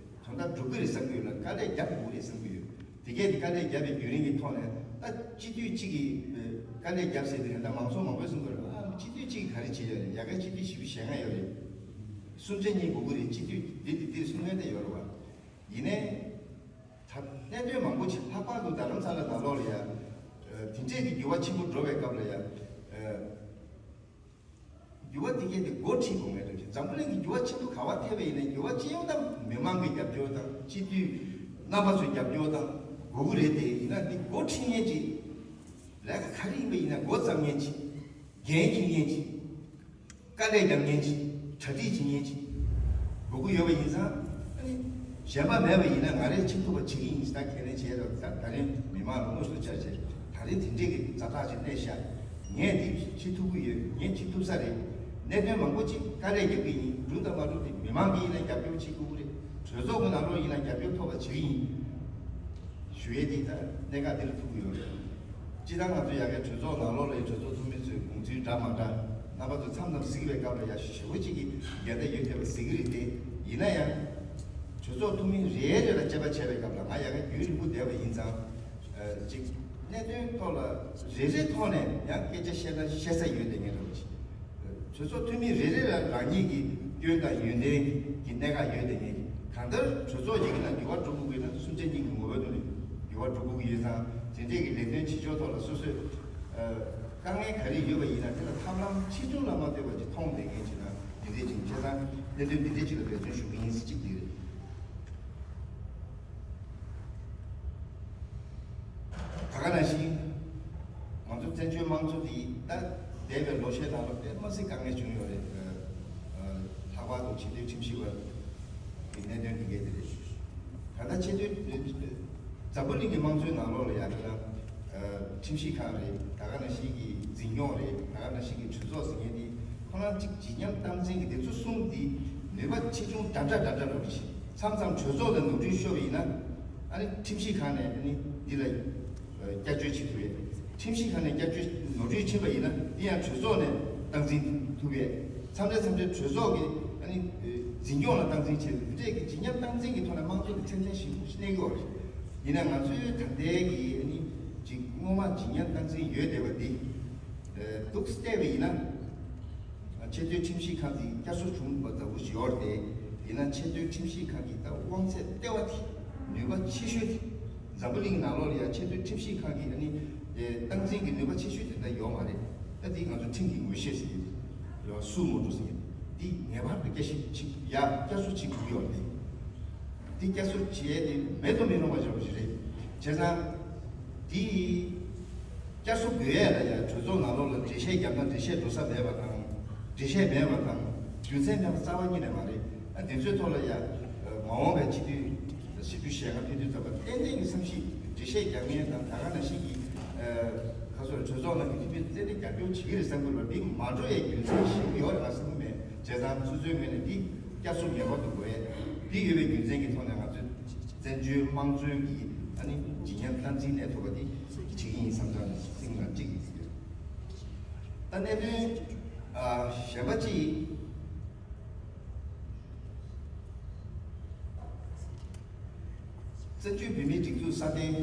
དོན་དག་འགྲུབ་ཀྱི་རེད་བསམ་གྱི་ཡོད་ལ། དཀའ་ལས་རྒྱབ་དགོས་རེད་བསམ་གྱི་ཡོད། དེ་གས་དེ་དཀའ་ལས་བརྒྱབ་པའི་བརྒྱུད་རིམ་གྱི་ཐོག་ནས་ད་སྤྱི་འཐུས་གཅིག་གིས་དཀའ་ལས་བརྒྱབ་ཟེར་དེ་ད་མང་ཚོགས་མང་པོས་གསུང་གི་རེད། ཨ་སྤྱི་འཐུས་གཅིག་གིས་ག་རེ་བྱས་ཡོད་རེད། ཡ་གི་སྤྱི་འཐུས་བཞི་བཅུ་ཞེ་ལྔ་ཡོད་རེད། གསུམ་ཆ་གཉིས་དགོས་ཀྱི་རེད། སྤྱི་འཐུས་འདི་འདི་འདིར་གསུང་མཁན་དེ་ཡོད་རེད་བ། ཡིན་ནའི། ད་གནད་དོན་མང་པོ་ཅིག་ལྷག་པར་དུ་རྡ་རམ་ས་ལ་ནང་ལོགས་ལ་ཡ། དེ་འདྲས་ཀྱི་འགྱུར་བ་ཆེན་པོ་འགྲོ་བའི་སྐབས་ལ་ཡ། འགྱུར་བ་དེ་གས་དེ་འགོ་ཁྲིད་དགོས་ངེས་རེད། འཛམ་བུ་གླིང་གི་འགྱུར་བ་ཆེན་པོ་ག་བ་ཐེབས་པ་ཡིན་ནའི་འགྱུར་བ་ཅི་ཡོང་ད་མི་མང་གི་རྒྱབ་སྐྱོར་དང་སྤྱི་འཐུས་རྣམ་པ་ཚོའི་རྒྱབ་སྐྱོར་དང་དགོས་ཀྱི་རེད་དེ། ཡིན་ན་འདི་འགོ་ཁྲིད་མཁན་ཅིག་ལས་ཀ་ག་རེ་ཡིན་པ་ཡིན་ན་འགོ་བརྩམས་མཁན་ཅིག་འགན་འཁྱེར་མཁན་ཅིག་ དཀའ་ལས་རྒྱག་མཁན་ཅིག་གྲ་སྒྲིག་བྱེད་མཁན་ཅིག་དགོས་ཀྱི་ཡོད་པ་ཡིན་ཙང་། ཨ་ནི་གཞན་པ་མེད་པ་ཡིན་ན་ང་རས་བྱེད་ཐུབ་པ་བྱེད་ཀྱི་ཡིན་ཞེས་ད་ཁས་ལེན་བྱས་ཏེ། ད་ད་རིང་མི་མང་ལ་དངོས་སུ་བཅར་བྱས། ད་རིང་དེ་འདྲས་ཀྱི་ཛ་དྲག་ཅིག་གནས་ཤག་ངས་འདི་བྱེད་ཐུབ་ཀྱི་ཡོད། ངས་བྱེད་ཐུབ་ས་རེད། གནད་དོན་མང་པོ་ཅིག་དཀའ་ལས་རྒྱབ་ཀྱི་ཡིན། འགྲུབ་དང་མ་འགྲུབ་དེ་མི་མང་གིས་ཡིན་ན་རྒྱབ་སྐྱོར་བྱེད་དགོས་ཀྱི་རེད། གྲོས་ཚོགས་ཀྱི་ནང་ལོགས་ཡིན་ན་རྒྱབ་སྐྱོར་ཐོབ་པ་བྱེད་ཀྱི་ཡིན། ཞུ་ཡས་དེ་ད་གནད་འགག་འདི་ལ་ཐུག་གི་ཡོད་རེད། སྤྱིར་བཏང་ང་ཚོ་ཡ་གིའི་གྲོས་ཚོགས་ནང་ལོགས་ལ་གྲོས་ཚོགས་འཐུས་མི་ཚོའི་དགོངས་ཚུལ་འདྲ་མ་འདྲ་རྣམ་པ་ཚོ་མཚམས་མཚམས་གཟིགས་པའི་སྐབས་ལ་ཡ་ཞེ་པོ་ཅིག་གི་འགལ་ཟླ་ཡོད་བསྡད་པ་གཟིགས་ཀྱི་རེད་དེ། ཡིན་ན་ཡང་གྲོས་ཚོགས་འཐུས་མི་རེ་རེ་ལ་དཔྱད་པ་བྱས་པའི་སྐབས་ལ་ང་ཡ་གིའི་རྒྱུན་རིང་པོ་བསྡད་པ་ཡིན་ཙང་། ཅིག་གནད་དོན་ཐོག་ལ་རེ་རེ་ཐོག་ནས་ཡང་སྐད་ཆ་བཤད་ན་བཤད་ས་ཡོད་བསྡད་མཁན་འདྲ་པོ་ཅིག་གྲོས་ཚོགས་འཐུས་མི་རེ་རེ་ལ་རང་ཉིད་ཀྱི་སྐྱོན་དང་ཡོན་ཏན་གྱི་གནད་འགག་ཡོད་དེ། ངས་གང་ལྟར་གྲོས་ཚོགས་ཡི་གེ་ནང་འགྱུར་བ་འགྲོ་དགོས་ཀྱི་ན་སུམ་ཆ་གཉིས་ཀྱི་ངོ་བོའི་ཐོག་ནས་འགྱུར་བ་འགྲོ་དགོས་ཀྱི་ཡོད་ཙང་། དེ་འདྲས་ཀྱི་ལས་དོན་བྱེད་ཕྱོགས་ཐོག་ལ་སོ་སོས་ཨ་དཀའ་ངལ་ག་རེ་ཡོད་པ་ཡིན་ན་དེ་ལ་ཐབས་ལམ་ཆེ་ཆུང་ལ་མ་ལྟོས་པ་ཅིག་མཐོང་བསྡད་མཁན་ཅིག་ན་འདི་འདྲས་ཅིག་བྱས་ཙང་། གནད་དོན་འདི་འདྲས་ཅིག་ལ་འབད་བརྩོན་ཞུ་གི་ཡིན་ཟེར་གཅིག་འདི་རེད། ད་ག་ནང་བཞིན་ང་ཚོ་བཙན་བྱོལ་དམངས་གཙོ་འདི་ད་འདས་པའི་ལོ་ཤས་ནང་ལ་དཔེ་མ་སྲིད་དཀའ་ངལ་བྱུང་ཡོད་རེད། ལྷག་པར་དུ་ཆེས་མཐོའི་ཁྲིམས་ཞིབ་པ་གི་གནད་དོན་འདི་གས་དེ་རེད། ད་ལྟ་ཆེས་མཐོའི་འཛམ་བུ་གླིང་གི་དམངས་གཙོའི་ནང་ལོགས་ལ་ཡ་གི་ལ་ཁྲིམས་ཞིབ་ཁང་རེད། ད་ག་ནང་བཞིན་གྱི་འཛིན་སྐྱོང་རེད། ད་ག་ནང་བཞིན་གྱི་གྲོས་ཚོགས་ཟེར་མཁན་འདི་ཁོ་རང་གཅིག་བརྗིད་ཉམས་སྟངས་འཛིན་གྱི་འདི་ཚོ་གསུམ་འདི་ནུས་པ་ཆེ་ཆུང་འདྲ་འདྲ་འདྲ་འདྲ་རེད། མཚམས་མཚམས་གྲོས་ཚོགས་ལ་ནོར་འཁྲུལ་ཤོར་བ་ཡིན་ན། ཨ་ནི་ཁྲིམས་ཞིབ་ཁང་ནས་ཨ་ནི་འདི་ལ་བསྐྱར་བཅོས་བྱེད་ཐུབ་ཡས། ཁྲིམས་ཞིབ་ཁང་ནས་བསྐྱར་བཅོས་ནོར་འཁྲུལ་ཕྱིན་པ་ཡིན་ན་འདི་ཡང་གྲོས་ཚོགས་ནས་སྟངས་འཛིན་ཐུབ་ཡས། མཚམས་རེ་མཚམས་རེ་གྲོས་ཚོགས་ཀྱི་ཨ་ནི་འཛིན་སྐྱོང་ལ་སྟངས་འཛིན་བྱས་ཏེ། འདི་འདྲས་ཀྱི་བརྗིད་ཉམས་སྟངས་འཛིན་གྱི་ཐོག་ནས་དམངས་གཙོ་ལ་ཚད་ལྡན་ཞིག་གནས་ཀྱི་ཡོད་རེད། ཡིན་ན་ང་ཚོའི་ད་ལྟའི་གི་ཨ་ནི་ཅིག་སྔོན་མ་བརྗིད་ཉམས་སྟངས་འཛིན་ཡོད་བསྡད་པ་འདི་འདུག་བལྟས་པ་ཡིན་ན། ཆེས་མཐོའི་ཁྲིམས་ཞིབ་ཁང་དེ་བསྐྱར་གསོ་བྱུང་བ་ལྟ་བུ་ཞིག་ཡོད་རེད་དེ། ཡིན་ན་ཆེས་མཐོའི་ཁྲིམས་ཞིབ་ཁང་གི་ད་དབང་ཚད་ལྟེ་བ་དེ། ནུས་པ་ཆེ་ཤོས་དེ། འཛམ་བུ་གླིང་ནང་ལོགས་ལ་ཡང་ཆེས་མཐོའི་ཁྲིམས་ཞིབ་ཁང་གི་ཨ་ནི་སྟངས་འཛིན་གྱི་ནུས་པ་ཆེ་ཤོས་དེ་འདྲ་ཡོད་མ་རེད། ད་དེ་ང་ཚོ་ཁྲིམས་ཀྱི་ངོས་བཞེས་ཟེར་གྱི་ཡོད། སུ་མོ་ཏོ་ཟེར་གྱི་འདི་ངེས་པར་དུ་བསྐྱར་ཞིབ་ཅིག་ཡ་བསྐྱར་གསོ་བྱེད་དགོས་ཀྱི་ཡོད་རེད། འདི་བསྐྱར་གསོ་བྱེད་ཡས་དེ་མེད་དུ་མི་རུང་བ་འདྲ་པོ་ཞིག་རེད། བྱས་ཙང་། འདི་བསྐྱར་གསོ་དགོས་ཡས་ལ་ཡང་གྲོས་ཚོགས་ནང་ལོགས་ལ་འགྲེལ་བཤད་བརྒྱབ་ན་འགྲེལ་བཤད་འགྲོ་ས་མེད་པ་དང་། འགྲེལ་བཤད་མེད་པ་དང་རྒྱུ་མཚན་མེད་པ་རྩ་བ་ཉིད་ནས་མ་རེད། ཨ་དེ་ཚོའི་ཐོག་ལ་ཡང་མ་འོངས་པའི་སྤྱི་འཐུས་བཞི་བཅུ་ཞེ་ལྔ་ཕེབས་དུས་ཙམ་པ་ཏན་ཏན་གྱི་བསམ་གཞིག་འགྲེལ་བཤད་རྒྱག་མཁན་དང་། ད་ག་ནང་བཞིན་གྱི་ཁ་སོར་གྲོས་ཚོགས་ནང་གི་འཐུས་མི་ཏན་ཏན་རྒྱབ་སྐྱོར་བྱེད་ཀྱི་རེད་བསམ་གྱི་ཡོད་པ། འདི་མ་འགྲོ་ཡའི་རྒྱུ་མཚན་ཞིག་ཡོད་རེད་བསམ་གྱི་མེད། བྱས་ཙང་སོ་སོའི་ངོས་ནས་འདི་བསྐྱར་གསོ་ངེས་པར་དུ་དགོས་ཡས། འདི་ཡོད་པའི་རྒྱུ་མཚན་གྱི་ཐོག་ནས་ང་ཚོས་བཙན་བྱོལ་དམངས་གཙོའི་གི་ཨ་ནི་བརྗིད་ཉམས་སྟངས་འཛིན་གནས་ཐུབ་པ་འདི་བྱེད་ཀྱི་ཡིན་བསམ་བྱུང་། ནས་སེམས་ནང་གཅིག་ཡིན་ཟེར། ད་གནད་དོན་ཨ་གཞན་པ་གཅིག་བཙན་བྱོལ་བོད་མིའི་སྒྲིག་འཛུགས་སྲ་བརྟན་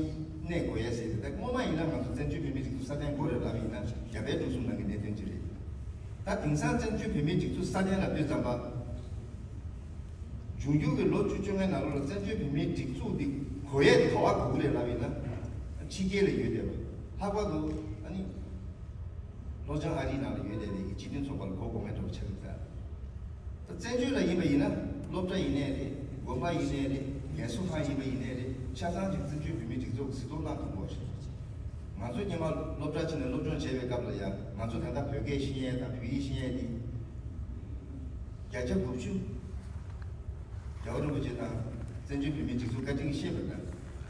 གནས་དགོས་ཡས་ཟེར་ཏེ། ད་སྔོན་མ་ཡིན་ན་ང་ཚོ་བཙན་བྱོལ་བོད་མིའི་སྒྲིག་འཛུགས་སྲ་བརྟན་དགོས་རེད་ལབ་ཡིན་ན། རྒྱ་བལ་འབྲུག་གསུམ་ནང་གི་གནད་དོན་ཅིག་རེད། ད་དེང་སང་བཙན་བྱོལ་བོད་མིའི་སྒྲིག་འཛུགས་སྲ་བརྟན་ལབ་དུས་ཙམ་པ། འབྱུང་འགྱུར་གྱི་ལོ་བཅུ་བཅོ་ལྔའི་ནང་ལོགས་ལ་བཙན་བྱོལ་བོད་མིའི་སྒྲིག་འཛུགས་འདི་དགོས་ཡས་དེ་ག་བ་དགོས་ཀྱི་རེད་ལབ་ཡིན་ན། ཕྱི་རྒྱལ་ལ་ཡོད་བསྡད་པ། ལྷག་པར་དུ་ཨ་ནི། ལྷོ་བྱང་ཨ་རིའི་ནང་ལ་ཡོད་བསྡད་པའི་སྤྱི་མཐུན་ཚོགས་པ་ལ་གོ་དགོས་མཁན་འདྲ་པོ་ཆགས་ཀྱི་འདུག་ད་བཙན་བྱོལ་ལ་ཡིན་པ་ཡིན་ན་སློབ་གྲྭ་ཡིན་ནའི་རེད། དགོན་པ་ཡིན་ནའི་རེད། རྒན་གསོ་ཁང་ཡིན་པ་ཡིན་ནའི་རེད། ཆ་ཚང་ཅིག་བཙན་བྱོལ་བོད་མིའི་སྒྲིག་འཛུགས་ཀྱིས་གཟིགས་རྟོག་གནང་ཐུབ་དགོས་རེད། ང་ཚོ་སྔོན་མ་སློབ་གྲྭ་ཕྱིན་ནས་སློབ་སྦྱོང་བྱས་པའི་སྐབས་ལ་ཡང་། ང་ཚོ་ད་ལྟ་བོད་སྐད་ཤེས་ཡས་དང་བོད་ཡིག་ཤེས་ཡས་འདི་བརྒྱ་ཆ་དགུ་བཅུ། རྒྱལ་བ་རིན་པོ་ཆེ་དང་བཙན་བྱོལ་བོད་མིའི་སྒྲིག་འཛུགས་བཀའ་དྲིན་གྱིས་ཤེས་པ་འདྲ།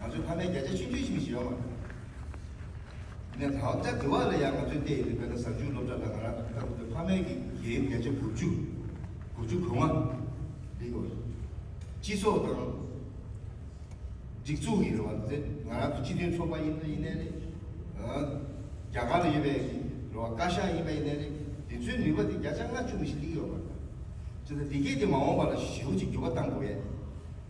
ང་ཚོའི་ཕ་མས་བརྒྱ་ཆ་ཆུང་ཆུང་ཞིག་མི་ཞིག་ཡོད་མ་རེད། ཡིན་ནའི་ད་ལྟ་དེ་བ་ལ་ཡང་ང་ཚོའི་བལྟས་ཡོད་དུས། དཔེར་ན་གཟའ་མཇུག་སློབ་གྲྭ་ལ་ང་རང་ལྟ་བུ་དེ་ཕ་མས་ཀྱི་འགན་བརྒྱ་ཆ་དགུ་བཅུ། དགུ་བཅུ་གོ་ལྔ་སླེབས་ཡོད་རེད། སྤྱི་ཚོགས་དང་སྒྲིག་འཛུགས་ཀྱི་རེད་བ། དེ་ང་རང་ཚོ་སྤྱི་མཐུན་ཚོགས་པ་ཡིན་ན་ཡིན་ནའི་རེད། ཨ་རྒྱ་གར་ལ་ཡོད་པའི་རེད་བ། བཀའ་ཤག་ཡིན་པ་ཡིན་ནའི་རེད། དེ་ཚོའི་ནུས་པ་དེ་བརྒྱ་ཆ་ལྔ་བཅུ་མི་ཞིག་སླེབས་ཡོད་པ་རེད། བྱས་ཙང་དེ་གས་དེ་མ་འོངས་པ་ལ་ཞེ་པོ་ཅིག་འགྱུར་བ་གཏང་དགོས་ཡས།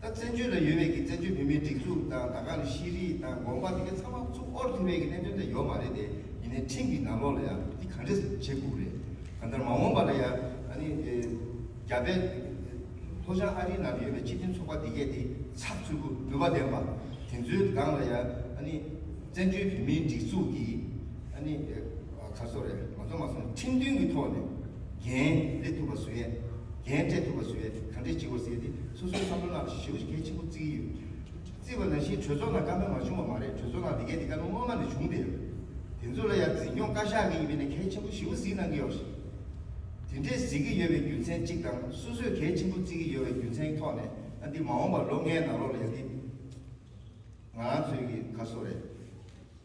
ད་བཙན་བྱོལ་ལ་ཡོད་པའི་གི་བཙན་བྱོལ་བོད་མིའི་སྒྲིག་འཛུགས་དང་། ད་ག་ནི་ཤེས་རིག་དང་དགོན་པ་དེ་གའི་ཚང་མ་ཚུར་དབོར་ཐུབ་པའི་གི་གནད་དོན་དེ་ཡོད་མ་རེད་དེ། ཡིན་ནའི་ཁྲིམས་ཀྱི་ནང་ལོགས་ལ་ཡང་དེ་ག་འདྲས་བྱེད་དགོས་རེད། གང་ལྟར་མ་འོངས་པ་ལ་ཡང་ཨ་ནི་ཨེ་རྒྱ་བལ་ལྷོ་བྱང་ཨ་རིའི་ནང་ལ་ཡོད་པའི་སྤྱི་མཐུན་ཚོགས་པ་དེ་གས་དེ་ཚགས་ཚུད་པོ་ནུས་པ་ལྡན་པ། དེ་ཚོའི་སྒང་ལ་ཡང་ཨ་ནི་བཙན་བྱོལ་བོད་མིའི་སྒྲིག་འཛུགས་ཀྱི་ཨ་ནི་ཨེ་ག་སོ་རེད། ང་ཚོ་མ་སོང་ཁྲིམས་མཐུན་གྱི་ཐོག་ནས་འགན་སྤྲད་ཐུབ་པ་བཟོ་ཡས། འགན་སྤྲད་ཐུབ་པ་བཟོ་ཡས་གང་འདྲས་བྱེད་དགོས་ཟེར་ཏེ། སོ་སོའི་བསམ་བློ་ནང་ཞེ་པོ་ཅིག་གལ་ཆེན་པོ་བརྩི་གི་ཡོད། བརྩིས་པ་ནང་བཞིན་གྲོས་ཚོགས་ནང་བཀའ་མོལ་མ་བྱུང་བ་མ་རེད། གྲོས་ཚོགས་ནང་འདི་གས་འདི་བཀའ་མོལ་སྔོན་མ་ནས་བྱུང་བསྡད་ཡོད། དེ་ཚོ་ལ་ཡང་འཛིན་སྐྱོང་བཀའ་ཤག་གིས་ཡིན་པས་ན་གལ་ཆེན་པོ་ཞེ་པོ་གཟིགས་གནང་གི་ཡོད་ཞིང་། དེ་འདྲས་གཟིགས་ཀྱི་ཡོད་པའི་རྒྱུ་མཚན་གཅིག་དང་། སོ་སོས་གལ་ཆེན་པོ་བརྩི་གི་ཡོད་པའི་རྒྱུ་མཚན་ཐོག་ནས། ཨ་འདི་མ་འོངས་པ་ལོ་ལྔའི་ནང་ལོགས་ལ་ཡ་འདི་ང་རང་ཚོའི་གི་ག་སོ་རེད།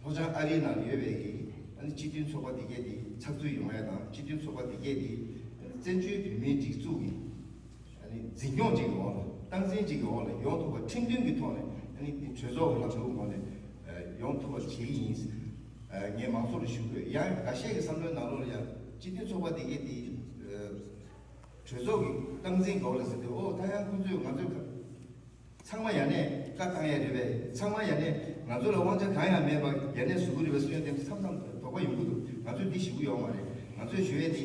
ལྷོ་བྱང་ཨ་རིའི་ནང་ཡོད་པའི་གི་ཨ་ནི་སྤྱི་མཐུན་ཚོགས་པ་དེ་གས་དེ་ཚགས་ཚུད་ཡོང་ཡ་དང་། སྤྱི་མཐུན་ཚོགས་པ་དེ་གས་དེ་བཙན་བྱོལ་བོད་མིའི་སྒྲིག་འཛུགས་ཀྱི་ཨ་ནི་འཛིན་སྐྱོང་ཅིག་གི་འོག་ལ། སྟངས་འཛིན་ཅིག་གི་འོག་ལ་ཡོང་ཐུབ་པ། ཁྲིམས་མཐུན་གྱི་ཐོག་ནས་ཨ་ནི་དེ་གྲོས་ཚོགས་ཀྱི་ལམ་ལུགས་ངོས་ནས་ཡོང་ཐུབ་པ་བྱེད་ཀྱི་ཡིན། ངས་མང་ཚོགས་ལ་ཞུ་དགོས། ཡང་འགའ་ཤས་ཀྱི་བསམ་བློའི་ནང་ལོགས་ལ་ཡང་སྤྱི་མཐུན་ཚོགས་པ་དེ་གས་དེ་གྲོས་ཚོགས་ཀྱི་སྟངས་འཛིན་འོག་ལ་ཟེར་ཏེ། ཨོ་ད་ཡང་ཁོང་ཚོས་ང་ཚོའི་ཚང་མ་ཡ་ནས་བཀའ་བཏང་ཡ་རེད་པས། ཚང་མ་ཡ་ནས་ང་ཚོ་ལ་དབང་ཆ་གང་ཡང་མེད་པར་ཡ་ནས་བཟོ་གི་རེད་པས་གསུང་ཡ་དེ་མཚམས་མཚམས་དོགས་པ་ཡོང་གི་འདུག། ང་ཚོས་འདི་ཞུ་གི་ཡོད་མ་རེད། ང་ཚོས་ཞུ་ཡ་དེ་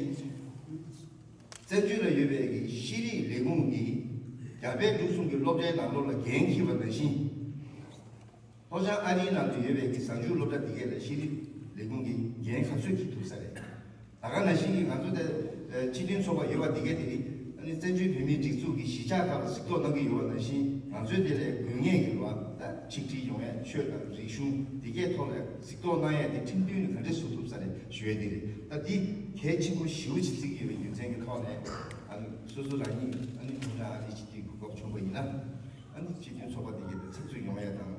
བཙན་བྱོལ་ལ་ཡོད་པའི་གི་ཤེས་རིག་ལས་ཁུངས་ཀྱིས་རྒྱ་བལ་འབྲུག་གསུམ་གྱི་སློབ་གྲྭའི་ནང་ལོགས་ལ་འགན་འཁྱེར་བ་ནང་བཞིན། ལྷོ་བྱང་ཨ་རིའི་ནང་དུ་ཡོད་པའི་གི་གཟའ་མཇུག་སློབ་གྲྭ་འདི་གས་ལ་ཤེས་རིག་ལས་ཁུངས་ཀྱི་འགན་ག་ཚོད་འཁྱེར་ཐུབ་ས་རེད། ད་ག་ནང་བཞིན་གྱི་ང་ཚོ་དེ་སྤྱི་མཐུན་ཚོགས་པ་ཡོད་པ་འདི་གས་དེ་ནི་ཨ་ནི་བཙན་བྱོལ་བོད་མིའི་སྒྲིག་འཛུགས་ཀྱི་གཞིས་ཆགས་ཁག་ལ་གཟིགས་རྟོག་གནང་གི་ཡོད་པ་ནང་བཞིན། ང་ཚོའི་དེ་ལས་དགོས་ངེས་ཀྱི་ལོ་ད་ཆིག་སྒྲིལ་ཡོང་ཡ། ཆོས་དང་རིག་གཞུང་འདི་གས་ཐོག་ལ་གཟིགས་རྟོག་གནང་ཡ་དེ་ཁྲིམས་མཐུན་ནི་ག་འདྲས་བཟོ་ཐུབ་ས་རེད་ཞུ་ཡ་དེ་རེད། ད་འདི་གལ་ཆེན་པོ་ཞེ་པོ་ཅིག་བརྩི་གི་ཡོད་པའི་རྒྱུ་མཚན་གྱི་ཐོག་ནས། ཨ་ནི་སོ་སོ་རང་ཉིད་ཨ་ནི་ཁོང་རང་ཨ་རི་སྤྱི་འཐུས་ཀྱི་གོ་སྐབས་བྱུང་བ་ཡིན་ན། ཨ་ནི་སྤྱི་མཐུན་ཚོགས་པ་འདི་གས་དེ་ཚགས་ཚུད་ཡོང་ཡ་དང་།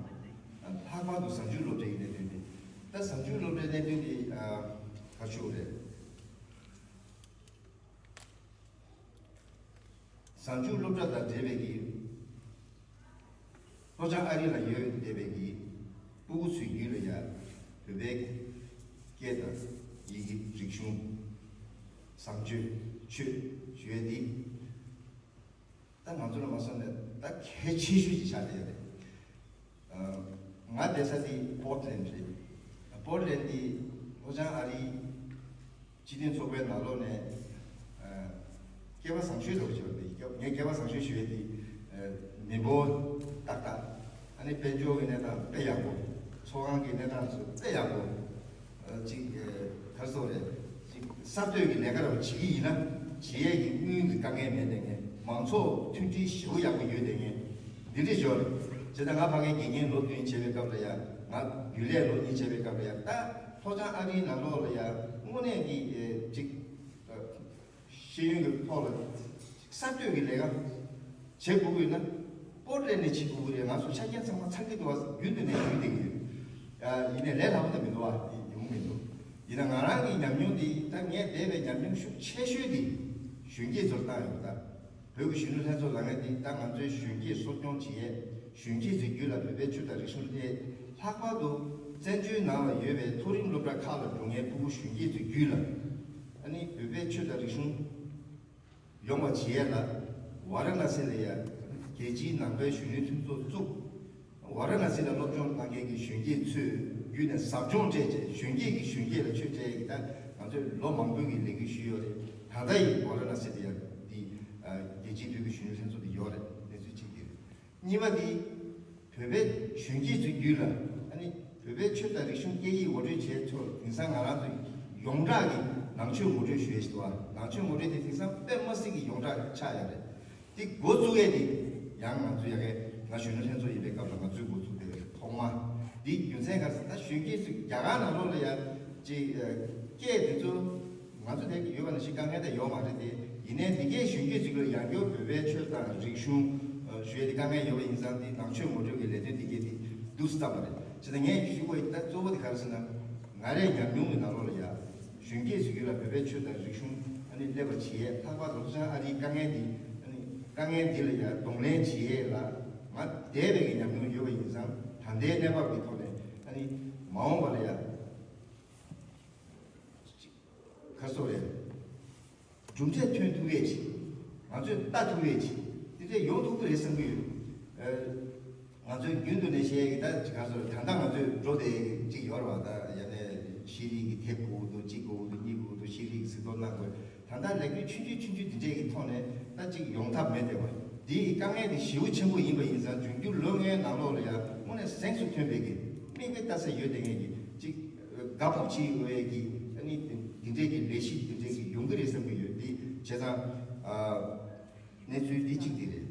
ལྷག་པར་དུ་གཟའ་མཇུག་སློབ་གྲྭའི་གནད་དོན་དེ། ད་གཟའ་མཇུག་སློབ་གྲྭའི་གནད་དོན་དེ་ག་ཞུ་རེད། གཟའ་མཇུག་སློབ་གྲྭ་དང་འབྲེལ་བའི་གི་ལྷོ་བྱང་ཨ་རི་ལ་ཡོད་བསྡད་པའི་གི་སྤུ་གུ་ཚོའི་རྒྱུད་ལ་ཡ་བོད་པའི་སྐད་དང་ཡི་གེ། རིག་གཞུང་། བཟང་སྤྱོད། ཆོས་ཞུ་ཡ་འདི། ད་ང་ཚོ་ལ་མ་སོང་ནས་ད་གལ་ཆེ་ཤོས་ཅིག་ཆགས་བསྡད་ཡོད་རེད། ང་བསྡད་ས་དེ་པོར་ཊི་ལེན་ཌི་རེད། པོར་ཊི་ལེན་ཌི་དེ་ལྷོ་བྱང་ཨ་རིའི་སྤྱི་མཐུན་ཚོགས་པའི་ནང་ལོགས་ནས། སྐལ་བ་བཟང་ཤོས་འདྲ་བོ་ཅིག་རེད། ངས་སྐལ་བ་བཟང་ཤོས་ཞུ་ཡས་དེ་མི་འབོར་ཏག་ཏག། ཨ་ནི་དཔལ་འབྱོར་གྱི་གནས་སྟངས་དཔེ་ཡག་པོ། ཚོང་ཁང་གི་གནས་སྟངས་སུ་དཔེ་ཡག་པོ། ཅིག་ག་རེ་ཟེར་དགོས་རེད། ཅིག་གསར་གཏོད་ཀྱི་ལས་ཀ་ར་བ་བྱེད་ཀྱི་ཡིན་ན། བྱེད་ཡས་ཀྱི་དངུལ་གྱི་དཀའ་ངལ་མེད་བསྡད་མཁན། མང་ཚོགས་མཐུན་སྒྲིལ་ཞེ་པོ་ཡག་པོ་ཡོད་བསྡད་མཁན། འདི་འདྲས་ཞོར་རེད། བྱས་ཙང་ང་ཕ་གིའི་དགེ་རྒན་ལོ་བདུན་བྱས་པའི་སྐབས་ལ་ཡ། ང་རྒྱུན་ལས་ལོ་གཉིས་བྱས་པའི་སྐབས་ལ་ཡ། ད་ལྷོ་བྱང་ཨ་རིའི་ནང་ལོགས་ལ་ཡ་དངོས་གནས་ཀྱི་ཅིག་ཤེས་ཡོན་གྱི་ཐོག་ལ་གསར་གཏོད་ཀྱི་ལས་ཀ་བྱེད་དགོས་ཀྱི་ཡོད་ན། པོར་ཊི་ལེན་ཌི་ནས་བྱེད་དགོས་ཀྱི་རེད། ང་ཚོ་ཆ་རྐྱེན་ཚང་མ་ཚང་གི་འདུག་བ། རྒྱུན་དུ་ནས་ཞུས་བསྡད་ཀྱི་ཡོད། ཡིན་ནའི་ལས་སླ་པོ་ད་མི་འདུག་བ། ཡོང་མི་འདུག། ཡིན་ན་ང་རང་གི་ཉམས་མྱོང་འདི། ད་ངས་འདས་པའི་ཉམས་མྱོང་ཤུགས་ཆེ་ཤོས་འདི་གཞོན་སྐྱེས་ཚོར་བཏང་ཡོད་པ། ད་བོད་ཀྱི་གཞོན་ནུ་ལྷན་ཚོགས་ལབ་མཁན་འདི་ད་ང་ཚོའི་གཞོན་སྐྱེས་གསོ་སྐྱོང་བྱེད་ཡས། གཞོན་སྐྱེས་ཚོའི་རྒྱུད་ལ་བོད་པའི་ཆོས་དང་རིག་གཞུང་སླེབས། ལྷག་པར་དུ་བཙན་བྱོལ་ནང་ལ་ཡོད་པའི་མཐོ་རིམ་སློབ་གྲྭ་ཁག་ལ་འགྲོ་མཁན་ཕྲུ་གུ་གཞོན་སྐྱེས་ཚོའི་རྒྱུད་ལ། ཨ་ནི་བོད་པའི་ཆོས་དང་རིག་གཞུང་ཡོང་བ་བྱེད་ཡས་ལ། ཝཱ་ར་ཎ་སི་ལ་ཡ་རྒྱལ་སྤྱིའི་ནང་པའི་གཞོན་ནུའི་མཐུན་ཚོགས་བཙུགས། ཝཱ་ར་ཎ་སི་ལ་སློབ་སྦྱོང་གནང་མཁན་གྱི་གཞོན་སྐྱེས་ཚོའི་བརྒྱུད་ནས་ཟབ་སྦྱོང་སྤྲད་བྱས། གཞོན་སྐྱེས་ཀྱིས་གཞོན་སྐྱེས་ལ་ཆོས་སྤྲད་ཡས་ཀྱི། ད་ང་ཚོས་ལོ་མང་པོའི་གི་ལས་འགུལ་ཞུས་ཡོད་རེད། ད་ལྟ་ཡི་ཝཱ་ར་ཎ་སི་དེ་ཡང་འདི་རྒྱལ་སྤྱིའི་བོད་ཀྱི་གཞོན་ནུ་ལྷན་ཚོགས་དེ་ཡོད་རེད། གནས་ཚུལ་གཅིག་དེ་རེད། གཉིས་པ་དེ་བོད་པའི་གཞོན་སྐྱེས་ཚོའི་རྒྱུད་ལ། ཨ་ནི་བོད་པའི་ཆོས་དང་རིག་གཞུང་སྐད་ཡིག་ངོ་སྤྲོད་བྱས་ཚོར། དེང་སང་ང་རང་ཚོ་ཡོངས་གྲགས་ཀྱི་ནང་ཆོས་ངོ་སྤྲོད་ཞུ་ཡས་ཞིག་འདུག་བ། ནང་ཆོས་ངོ་སྤྲོད་དེ་དེང་སང་དཔེ་མ་སྲིད་ཀྱི་ཡོངས་གྲགས་ཆགས་ཡོད་རེད། དེ་འགོ་བཙུགས་ཡས་དེ་ཡང་ང་ཚོ་ཡ་གི་ང་གཞོན་ནུ་ལྷན་ཚོགས་ཡིན་པའི་སྐབས་ལ་ང་ཚོས་འགོ་བཙུགས་བསྡད་པ་རེད། ཐོག་མ་འདི་རྒྱུ་མཚན་ག་རེ་ཟེར་ན། ད་གཞོན་སྐྱེས་ཚོས་རྒྱ་གར་ནང་ལོགས་ལ་ཡ་ཅིག་སྐད་དེ་ཚོ་ང་ཚོ་དེ་ཡོད་པ་ནང་བཞིན་དཀའ་ངལ་ད་ཡོད་མ་རེད་དེ། ཡིན་ནའི་འདི་གའི་གཞོན་སྐྱེས་ཚོ་ལ་ཡང་བསྐྱར་བོད་པའི་ཆོས་དང་རིག་གཞུང་ཞུ་ཡས་དེ་དཀའ་ངལ་ཡོད་པ་ཡིན་ཙང་། འདི་ནང་ཆོས་ངོ་སྤྲོད་ཀྱི་ལས་དོན་འདི་གའི་དེ་འདུག་སེ་བརྩམས་པ་རེད། བྱས་ཙང་ངས་ཞུ་དགོས་ཡ་ད་གཙོ་བོ་དེ་ག་རེ་ཟེར་ན། ང་རའི་ཉམས་མྱོང་གི་ནང་ལོགས་ལ་ཡ། གཞོན་སྐྱེས་ཚོའི་རྒྱུད་ལ་བོད་པའི་ཆོས་དང་རིག་གཞུང་ཨ་ནི་སླེབས་པ་བྱེད་ཡས། ལྷག་པར་དུ་ལྷོ་བྱང་ཨ་རིའི་དཀའ་ངལ་འདི། ཨ་ནི་དཀའ་ངལ་འདི་ལ་ཡ་གདོང་ལེན་བྱེད་ཡས་ལ་ང་འདས་པའི་གི་ཉམས་མྱོང་ཡོད་པ་ཡིན་ཙང་། ད་ལྟའི་གནས་བབ་ཀྱི་ཐོག་ནས་ཨ་ནི་མ་འོངས་པ་ལ་ཡ་ག་རེ་ཟེར་དགོས་རེད། གྲུབ་འབྲས་ཐོན་ཐུབ་ཡས་ཅིག། ང་ཚོས་ལྟ་ཐུབ་ཡས་ཅིག། དེ་འདྲ་ཡོང་ཐུབ་ཀྱི་རེད་བསམ་གྱི་ཡོད། ཨ། ང་ཚོས་རྒྱུན་དུ་ནས་བཤད་ཀྱི་ད་ཅིག་ག་རེ་ཟེར། ད་ལྟ་ང་ཚོས་འགྲོ་བསྡད་ཀྱི་ཅིག་ཡོད་རེད་བ། ད་ཡ་ནས་ཤེས་རིག་གི་དེབ་དགོས་ཀྱི་འདུག། གཅིག་དགོས་ཀྱི་འདུག། གཉིས་དགོས་ཀྱི་འདུག། ཤེས་རིག་གི་གཟིགས་རྟོག་གནང་དགོས། ད་ལྟ་ལས་འགུལ་ཆུང་ཆུང་ཆུང་ཆུང་འདི་འདྲས་ཀྱི་ཐོག་ནས་ད་ཅིག་ཡོང་ཐབས་མེད་བསྡད་པ། འདིའི་དཀའ་ངལ་འདི་ཞེ་པོ་ཆེན་པོ་ཡིན་པ་ཡིན་ཙང་། འབྱུང་འགྱུར་ལོ་ལྔའི་ནང་ལོགས་ལ་ཡང་དངོས་གནས་གཟེངས་སུ་ཐོན་པའི་གི་མིག་དཔེ་ལྟ་ས་ཡོད་བསྡད་མཁན་གྱི་ཅིག་དགའ་སྤོབས་བྱེད་འོས་ཀྱི། ཨ་ནི་འདི་འདྲས་ཀྱི་ལས་གཞི་འདི་འདྲས་ཀྱི་ཡོང་གི་རེད་བསམ་གྱི་ཡོད། འདི་བྱས་ཙང་། ཨ། གནས་ཚུལ་འདི་གཅིག་དེ་རེད།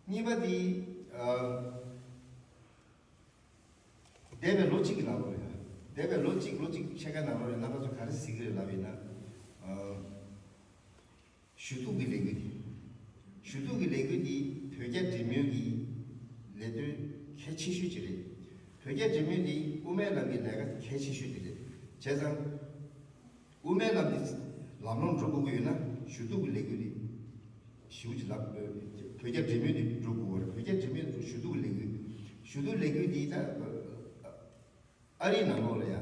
གཉིས་པ་དེ། ཨ། འདས་པའི་ལོ་གཅིག་གི་ནང་ལོགས་ལ་ཡ། འདས་པའི་ལོ་གཅིག་ལོ་གཅིག་ཕྱེད་ཀའི་ནང་ལོགས་ལ་རྣམ་པ་ཚོ་ག་རེ་གཟིགས་ཀྱི་རེད་ལབ་ཡིན་ན། ཨ། ཞུ་གཏུག་གི་ལས་འགུལ་དེ། ཞུ་གཏུག་གི་ལས་འགུལ་དེ་བོད་རྒྱ་འབྲེལ་མོལ་གྱི་ལས་དོན་གལ་ཆེ་ཤོས་ཅིག་རེད། བོད་རྒྱ་འབྲེལ་མོལ་དེ་དབུ་མའི་ལམ་གྱི་ལས་ཀ་གལ་ཆེ་ཤོས་དེ་རེད། བྱས་ཙང་། དབུ་མའི་ལམ་དེ་ལམ་ལྷོང་འགྲོ་དགོས་ཀྱི་ཡོད་ན་ཞུ་གཏུག་གི་ལས་འགུལ་དེ་ཞེ་པོ་ཅིག་ལ། བོད་རྒྱ་འབྲེལ་མོལ་དེ་འགྲོ་དགོས་པ་རེད། བོད་རྒྱ་འབྲེལ་མོལ་དེ་ཞུ་གཏུག་གི་ལས་འགུལ། ཞུ་གཏུག་ལས་འགུལ་དེ་ད། ཨ་རིའི་ནང་ལོགས་ལ་ཡ།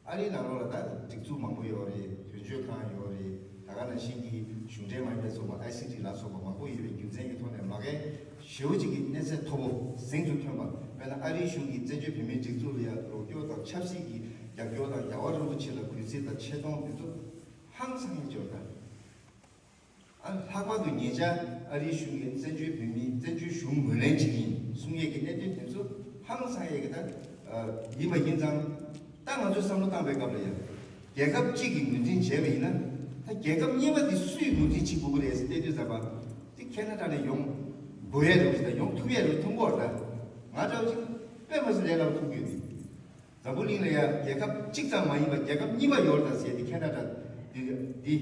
ཨ་རིའི་ནང་ལོགས་ལ་ད་སྒྲིག་འཛུགས་མང་པོ་ཡོད་རེད། དོན་གཅོད་ཁང་ཡོད་རེད། ད་ག་ནང་བཞིན་གྱི་གཞུང་འབྲེལ་མ་ཡིན་པའི་ཚོགས་པ་ཨའི་སི་ཊི་ལ་སོགས་པ་མང་པོ་ཡོད་པའི་རྒྱུ་མཚན་གྱི་ཐོག་ནས་མ་གལ་ཞེ་པོ་ཅིག་གི་གནས་ཚད་མཐོ་པོ་གཟེངས་སུ་ཐོན་པ། དཔེར་ན་ཨ་རིའི་གཞུང་གིས་བཙན་བྱོལ་བོད་མིའི་སྒྲིག་འཛུགས་ལ་ཡ་རོགས་སྐྱོར་དང་ཆབ་སྲིད་ཀྱི་རྒྱབ་སྐྱོར་དང་རྒྱལ་བ་རིན་པོ་ཆེ་ལ་གུས་བརྩི་དང་ཆེ་མཐོང་འདི་ཚོ་ཧང་སང་ཡང་འབྱོར་ད། ཨ། ལྷག་པར་དུ་ཉེ་ཆར་ཨ་རིའི་གཞུང་གིས་བཙན་བྱོལ་བོད་མིའི་བཙན་བྱོལ་གཞུང་ངོས་ལེན་བྱེད་ཀྱི་ཡིན་གསུང་ཡས་ཀྱི་གནད་དོན་དེ་ཚོ་ཧང་སང་ཡས་ཀྱི་ད་ཡིན་པ་ཡིན་ཙང་། ད་ང་ཚོས་བསམ་བློ་བཏང་པའི་སྐབས་ལ་ཡང་རྒྱལ་ཁབ་གཅིག་གིས་ངོས་འཛིན་བྱས་པ་ཡིན་ན། ད་རྒྱལ་ཁབ་གཉིས་པ་དེ་སུས་ངོས་འཛིན་བྱེད་དགོས་ཀྱི་རེད་ཟེར་བལྟས་དུས་ཙམ་པ། དེ་ཁེ་ན་ཌ་ནས་ཡོང་དགོས་ཡས་རེད་ཟེར། ད་ཡོང་ཐུབ་ཡས་རེད། ཐུབ་ཀྱི་རེད། ད་ང་འདྲ་བོ་ཅིག་དཔེ་མ་སྲིད་ལས་སླ་པོ་ཐུབ་ཀྱི་ཡོད། འཛམ་བུ་གླིང་ལ་ཡང་རྒྱལ་ཁབ་གཅིག་ཙམ་མ་ཡིན་པར་རྒྱལ་ཁབ་གཉིས་པ་ཡོད་རེད་ད་ཟེར་ཏེ། ཁེ་ན་ཌ་འདི་འདི་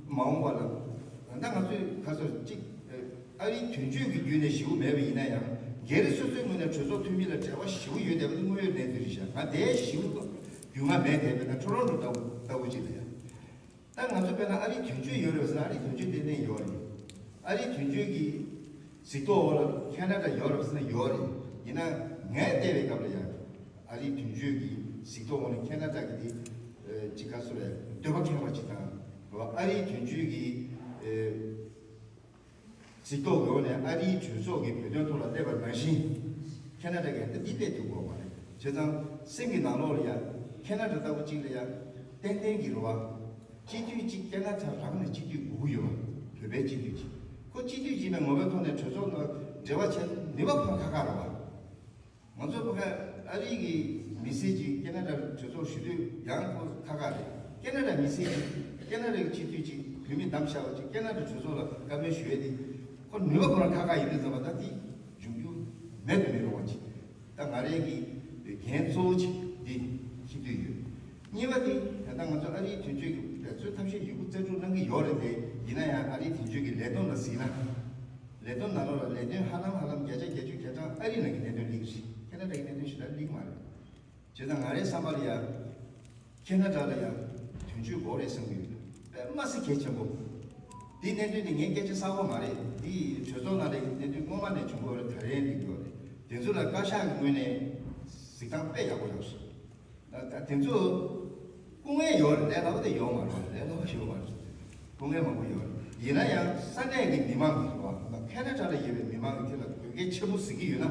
མ་འོངས་པ་ལ། ད་ལྟ་ང་ཚོས་ཁ་སོ་གཅིག་ཨ་རིའི་དོན་གཅོད་ཀྱི་བརྒྱུད་ནས་ཞེ་པོ་མེད་པ་ཡིན་ན་ཡང་། སྒེར་སོ་སོའི་ངོས་ནས་གྲོས་ཚོགས་འཐུས་མི་ལ་འབྲེལ་བ་ཞེ་པོ་ཡོད་བསྡད་པ་དེ་དངོས་ཡོད་གནས་ཚུལ་རེད་ཤག་ང་དེ་ཞེ་པོ་རྒྱུས་མངའ་མེད་བསྡད་པ་ན་ཊོ་རོན་ཊོ་ལྟ་བུ་ལྟ་བུ་ཅིག་ལ་ཡང་། ད་ང་ཚོ་དཔེར་ན་ཨ་རིའི་དོན་གཅོད་ཡོད་རེད་ཟེར་ན། ཨ་རིའི་དོན་གཅོད་ཏན་ཏན་ཡོད་རེད། ཨ་རིའི་དོན་གཅོད་ཀྱི་གཟིགས་རྟོག་འོག་ལ་ཁེ་ན་ཌ་ཡོད་རེད་ཟེར་ན་ཡོད་རེད། ཡིན་ན་ངས་བལྟས་པའི་སྐབས་ལ་ཡང་ཨ་རིའི་དོན་གཅོད་ཀྱི་གཟིགས་རྟོག་འོག་ནས་ཁེ་ན་ཌ་གི་དེ་ཅི་ག་སུ་རེད། འདོད་པ་ཁེངས་པ་ཅིག་དང་། ཨ་རིའི་དོན་གཅོད་ཀྱི་གཟིགས་རྟོག་གི་འོག་ནས་ཨ་རིའི་གྲོས་ཚོགས་ཀྱི་བོད་དོན་ཐོག་ལ་སླེབས་པ་ནང་བཞིན་ཁེ་ན་ཌ་གི་ད་འདི་སླེབས་ཐུབ་ཀྱི་ཡོད་མ་རེད། བྱས་ཙང་སེམས་ཀྱི་ནང་ལོགས་ལ་ཡང་ཁེ་ན་ཌ་ལྟ་བུ་ཅིག་ལ་ཡང་ཏན་ཏན་གྱི་རེད་བ། སྤྱི་འཐུས་གཅིག་ཁེ་ན་ཌ་རང་ནས་སྤྱི་འཐུས་དགོས་ཀྱི་ཡོད་བ། བོད་པའི་སྤྱི་འཐུས་གཅིག་ཁོ་སྤྱི་འཐུས་ཡིན་པའི་ངོ་བོའི་ཐོག་ནས་གྲོས་ཚོགས་ནང་འབྲེལ་བ་བྱས་ནུས་པ་ཁོ་ན་ཁག་ཁག་རེད་བ། ང་ཚོ་ཕ་ག་ཨ་རི་གི་མི་སེར་གྱིས་ཁེ་ན་ཌར་གྲོས་ཚོགས་ཞུ་དུས་ཡང་ཁོ་ཁག་ཁག་རེད། ཁེ་ན་ཌ་མི་སེར་གྱིས་ཁེ་ན་ཌ་གི་སྤྱི་འཐུས་གཅིག་བོད་མི་གདམ་བྱ་བ་གཅིག་ཁེ་ན་ཌ་གྲོས་ཚོགས་ལ་བཀའ་མོལ་ཞུ་ཡས་དེ་ཁོ་ནུས་པ་ཁོ་ན་ཁག་ཁག་ཡིན་དུས་ཙམ་པ། ད་དེ་འབྱུང་རྒྱུ་མེད་དུ་མི་རུང་བ་ཅིག་ད་ང་རའི་གི་འགན་གཙོ་བོ་ཅིག་འདི་འཁྱེར་འདོད་ཡོད། གཉིས་པ་དེ་ད་ལྟ་ང་ཚོ་ཨ་རིའི་དོན་གཅོད་ཀྱི་འབད་བརྩོན་ཐབས་ཤེས་ཡོད་རྒུ་རྩལ་སྤྲུགས་གནང་གི་ཡོད་རེད་དེ། ཡིན་ན་ཡང་ཨ་རིའི་དོན་གཅོད་ཀྱི་ལས་དོན་ལ་གཟིགས་ན། ལས་དོན་ནང་ལོགས་ལ་ལས་དོན་ཧ་ལམ་ཧ་ལམ་བརྒྱ་ཆ་བརྒྱད་ཅུ་གྱ་གྲངས་ཨ་རི་ནང་གི་གནད་དོན་སླེབས་ཀྱི་རེད། ཁེ་ན་ཌ་གི་གནད་དོན་ཞེ་དྲག་སླེབས་ཀྱི་མ་རེད། བྱས་ཙང་ང་རའི་བསམ་པ་ལ་ཡང་ཁེ་ན་ཌ་ལ་ཡང་དོན་གཅོད་དགོས་རེད་བསམ་གྱི་ཡོད། དཔེ་མ་སྲིད་གལ་ཆེན་པོ། འདིའི་གནད་དོན་དེ་ངའི་སྐད་ཆ་གསར་པ་མ་རེད། འདི་གྲོས་ཚོགས་ནང་ལ་གནད་དོན་སྔོན་མ་ནས་བྱུང་གི་ཡོད་རེད། ད་རེས་འདི་ཡོད་རེད། དེ་ཚོ་ལ་བཀའ་ཤག་གི་ངོས་ནས་གཟིགས་སྟངས་དཔེ་ཡག་པོ་ཡོད་རེད། ད་དེ་ཚོ་སྐུ་ངལ་ཡོད་རེད། ལས་སླ་པོ་དེ་ཡོད་མ་རེད། ལས་སླ་པོ་ཡོད་མ་རེད། སྐུ་ངལ་མང་པོ་ཡོད་རེད། ཡིན་ན་ཡང་ས་གནས་ཀྱི་མི་མང་གི་རེད་བ། ཁེ་ན་ཌ་ལ་ཡོད་པའི་མི་མང་གི་དེ་ལ་དགོས་གལ་ཆེན་པོ་གཟིགས་ཀྱི་ཡོད་ན།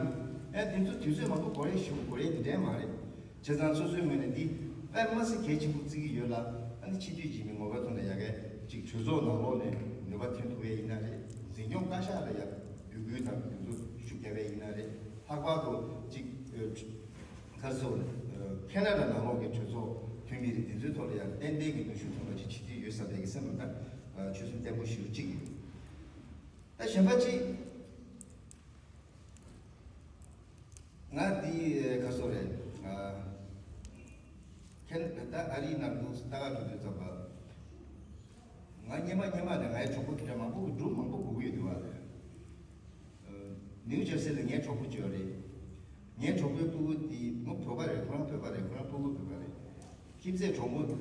ཨེ་དེ་ཚོ་དུས་ཚོད་མང་པོ་འགོར་ཡས་ཞེ་པོ་འགོར་ཡས་དེ་འདྲ་མ་རེད། བྱས་ཙང་སོ་སོའི་ངོས་ནས་འདི་དཔེ་མ་སྲིད་གལ་ཆེན་པོ་བརྩི་གི་ཡོད་ལ། ཨ་ནི་སྤྱི་འཐུས་ཀྱི་མི་ངོ་བོའི་ཐོག་ནས་ཡ་གི་ཅིག་གྲོས་ཚོགས་ནང་ལོགས་ནས་ནུས་པ་ཐོན་ཐུབ་ཡས་ཡིན་ན་རེད། འཛིན་སྐྱོང་བཀའ་ཤག་ལ་ཡ་འབོད་སྐུལ་དང་དེ་ཚོ་ཤུགས་རྒྱབ་ཡས་ཡིན་ན་རེད། ལྷག་པར་དུ་ཅིག་ཨ་ག་རེ་ཟེར་དགོས་རེད། ཨ་ཁེ་ན་ཌ་ནང་ལོགས་ཀྱི་གྲོས་ཚོགས་འཐུས་མི་རེད། དེ་ཚོའི་ཐོག་ལ་ཡང་ཏན་ཏན་གྱི་ནུས་ཤུགས་ཐོན་པ་ཅིག་བྱེད་ཀྱི་ཡོད་བསམ་པའི་གི་སེམས་ལ་ད་ཆོད་སེམས་བརྟན་པོ་ཞེ་པོ་ཅིག་ཡོད། ད་གཞན་པ་ཅིག་ང་འདི་ག་རེ་ཟེར་དགོས་རེད། ཨ་ཁེ་ན་ད་ཨ་རིའི་ནང་དུ་ལྟ་ག་འགྲོ་དུས་ཙམ་པ། ང་སྔོན་མ་སྔོན་མ་ནས་ངའི་གྲོགས་པོ་དེ་འདྲ་མང་པོ་གི་འབྲུག་མང་པོ་སྒུག་གི་ཡོད་འདུག་བ་ལས། ཨ་ནིའུ་ཇར་སི་ལ་ངའི་གྲོགས་པོ་ཅིག་ཡོད་རེད། ངའི་གྲོགས་པོའི་སྤུ་གུ་དེ་མོ་བོད་པ་རེད། ཁོ་རང་བོད་པ་རེད། ཁོ་རང་སྤུ་གུ་བོད་པ་རེད། ཁྱིམ་མཚེས་གྲོགས་མོ་དེ་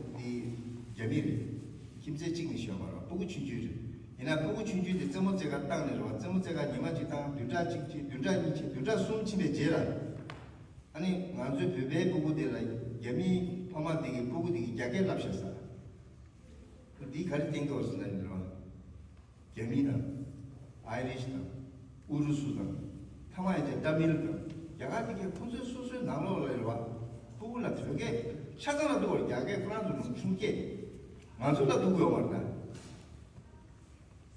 རྒྱ་མི་རེད། ཁྱིམ་མཚེས་གཅིག་ནས་ཤོད་མ་རེད། སྤུ་གུ་ཆུང་ཆུང་རེད། ཡིན་ན་སྤུ་གུ་ཆུང་ཆུང་དེ་རྩེད་མོ་རྩེ་གར་བཏང་ནས་རེད་བ། རྩེད་མོ་རྩེ་གར་ཉི་མ་གཅིག་བཏང་། བདུན་ཕྲག་གཅིག་བྱས། བདུན་ཕྲག་གཉིས་བྱས། བདུན་ཕྲག་གསུམ་ཕྱིན་པའི་རྗེས་ལ། ཨ་ནི་ང་ཚོའི་བོད་པའི་སྤུ་གུ་དེ་ལ་རྒྱ་མིའི་ཕ་མ་དེ་གིས་སྤུ་གུ་དེ་གིས་རྒྱ་སྐད་བསླབ་བཞག་ས། འདིས་ག་རེ་བསྟན་གྱི་ཡོད་ཟེར་ན་རེད་བ། རྒྱ་མི་དང་། ཨའི་རིཤ་དང་། ཨུ་རུ་སུ་དང་། ཐ་མ་ཡང་ཅིག་ཏ་མིལ་དང་། རྒྱ་གར་དེ་གས་ཁོ་ཚོའི་སོ་སོའི་ནང་ལོགས་ལ་རེད་བ། སྤུ་གུ་ལ་བོད་སྐད་ཆ་ཚང་ལ་འདུག་བར། རྒྱ་སྐད་ཁོ་རང་ཚོ་ནང་ཆུང་སྐད། ང་ཚོ་ལ་འདུག་ཡོད་མ་རེད་ད།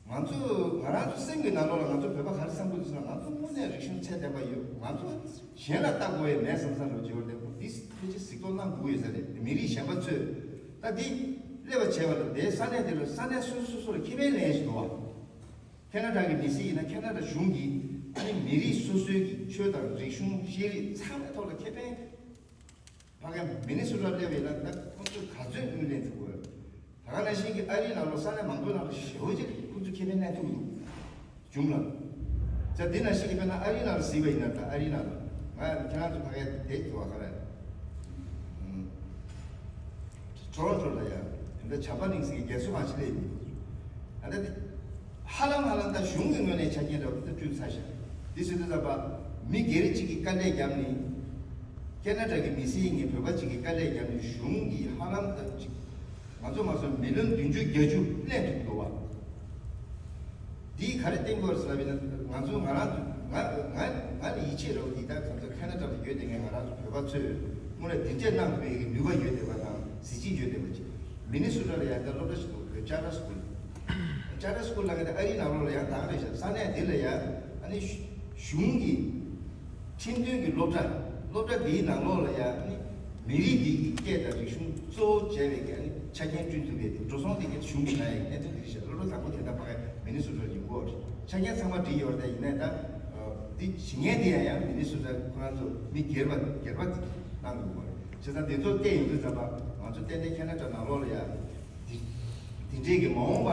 ང་ཚོ་ང་རང་ཚོ་སེམས་ཀྱི་ནང་ལོགས་ལ་ང་ཚོ་བོད་པ་ག་རེ་བསམ་གྱི་འདུག་ཟེར་ན། ང་ཚོ་དངོས་གནས་རིག་གཞུང་ཚད་ལྡན་པ་ཡོད། ང་ཚོ་གཞན་ལ་ལྟ་དགོས་ཡས་མེད་བསམ་བསམ་རོ་བྱེད་པ་རེད། འདི་ཕལ་ཆེར་གཟིགས་རྟོག་གནང་དགོས་ཡོད་ས་རེད། མི་རིགས་གཞན་པ་ཚོས་ད་འདི་སླེབས་པ་བྱས་པ་ལ། དེའི་ས་གནས་དེ་ལ་ས་གནས་སོ་སོ་སོ་སོ་ལ་ཁེ་ཕན་ལེན་བཞིན་འདུག་བ། ཁེ་ན་ཌ་གི་མི་སེར་ཡིན་ན་ཁེ་ན་ཌ་གཞུང་གིས་ཨ་ནི་མི་རིགས་སོ་སོའི་གི་ཆོས་དང་རིག་གཞུང་ཤེས་རིག་ཚང་མའི་ཐོག་ལ་ཁེ་ཕན། ཕ་གི་མི་ནི་སོ་ཊ་སླེབས་ཡོད་ན་ད་ཁོ་ཚོས་ག་ཚོད་དངུལ་ལེན་ཐུབ་དགོས། ད་ག་ནང་བཞིན་གྱི་ཨ་རིའི་ནང་ལོགས་ས་གནས་མང་པོའི་ནང་ལ་ཞེ་པོ་ཅིག་ཁོ་ཚོ་ཁེ་ཕན་གནས་ཐུབ་ཀྱི་འདུག་གཞུང་ལ། ད་འདི་ནང་བཞིན་གྱི་དཔེར་ན་ཨ་རིའི་ནང་ལ་གཟིགས་པ་ཡིན་ན། ད་ཨ་རིའི་ནང་ལ་ང་ཁྱེད་རང་ཚོ་ཕ་གིར་བསྡད་ཀྱི་འདུག་བ། ག་རེ། ཨུམ། ཊོ་རོན་ཊོ་ལ་ཡ། ད་ལྟ་ཇམ་པ་ལིང་སི་གི་རྒྱལ་སྲུང་ཁང་ཞིག་སླེབས་ཡོད། ད་ལྟ་དེ་ཧ་ལམ་ཧ་ལམ་ད་གཞུང་གི་ངོས་ནས་ཆ་རྐྱེན་འདྲ་བོ་དེ་ཚོ་བསྐྲུན་ཚར་ཤག་དེ་བྱེད་དུས་ཙམ་པ་མི་སྒེར་གཅིག་གིས་དཀའ་ལས་བརྒྱབ་ནས། ཁེ་ན་ཌ་གི་མི་སེར་ཡིན་མཁན་བོད་པ་གཅིག་གིས་དཀའ་ལས་བརྒྱབ་ནས་གཞུང་གིས་ཧ་ལམ་ད་ཅིག་ང་ཚོ་མ་སོང་མི་ལོན་བདུན་ཅུ་བརྒྱད་ཅུ་ལེན་ཐུབ་འདུག་བ། འདིས་ག་རེ་བསྟན་དགོས་རེད་ཟེར་བ་ཡིན་ན། ང་ཚོ་ང་རང་ཚོ་ང་ང་ང་ལ་ཡིད་ཆེས་རེད་བ། འདི་ལྟར་ང་ཚོ་ཁེ་ན་ཌ་ལ་ཡོད་བསྡད་མཁན་ང་རང་ཚོ་བོད་པ་ཚོས་དངོས་གནས་འདི་འདྲས་གནང་ཐུབ་པའི་ནུས་པ་ཡོད་བསྡད་པ་དང་གཟི་བརྗིད་ཡོད་བསྡད་པ་ཅིག་མི་ནི་སོ་ཊ་ལ་ཡང་ད་སློབ་གྲྭ་ཞིག་འདུག་བོད་ཅར་ཊར་སི་ཀུལ། ཅར་ཊར་སི་ཀུལ་ལ་ངས་ད་ཨ་རིའི་ནང་ལོགས་ལ་ཡང་ད་ག་རེ་བྱ། ས་གནས་འདི་ལ་ཡང་ཨ་ནི་གཞུང་གི་ཁྲིམས་མཐུན་གྱི་སློབ་གྲྭ། སློབ་གྲྭ་འདིའི་ནང་ལོགས་ལ་ཡང་ནི་མི་རིགས་འདི་གི་སྐད་དང་རིག་གཞུང་གཙོ་བོ་བྱས་པའི་གི་ཨ་ནི་ཆ་རྐྱེན་བསྐྲུན་ཐུབ་པའི་འགྲོ་སོང་དེ་གའི་གཞུང་གིས་གནང་ཡག་གནད་དོན་དེ་རེད་ཤག་སློབ་གྲྭ་དང་པོ་དེ་འདྲ་ཕ་གིའི་མི་ནི་སོ་ཊ་ལ་ཡོང་གི་ཡོད་རེད། ཆ་རྐྱེན་ཚང་མ་འགྲིག་ཡོད་རེད། ད་ཡིན་ནའི་ད་འདི་བྱེད་མཁན་དེ་ཡང་ཡང་མི་ནི་སོ་ཊ་ཁོ་རང་ཚོ་མི་སྒེར་པ་སྒེར་པ་གནང་དགོས་པ་རེད། བྱས་ཙང་འདི་ཚོ་བལྟས་ཡོང་དུས་ཙམ་པ་ང་ཚོ་ཏན་ཏན་ཁེ་ན་ཌ་ནང་ལོགས་ལ་ཡང་འདི་འདི་འདྲའི་གི་མ་འོངས་པ་ལ་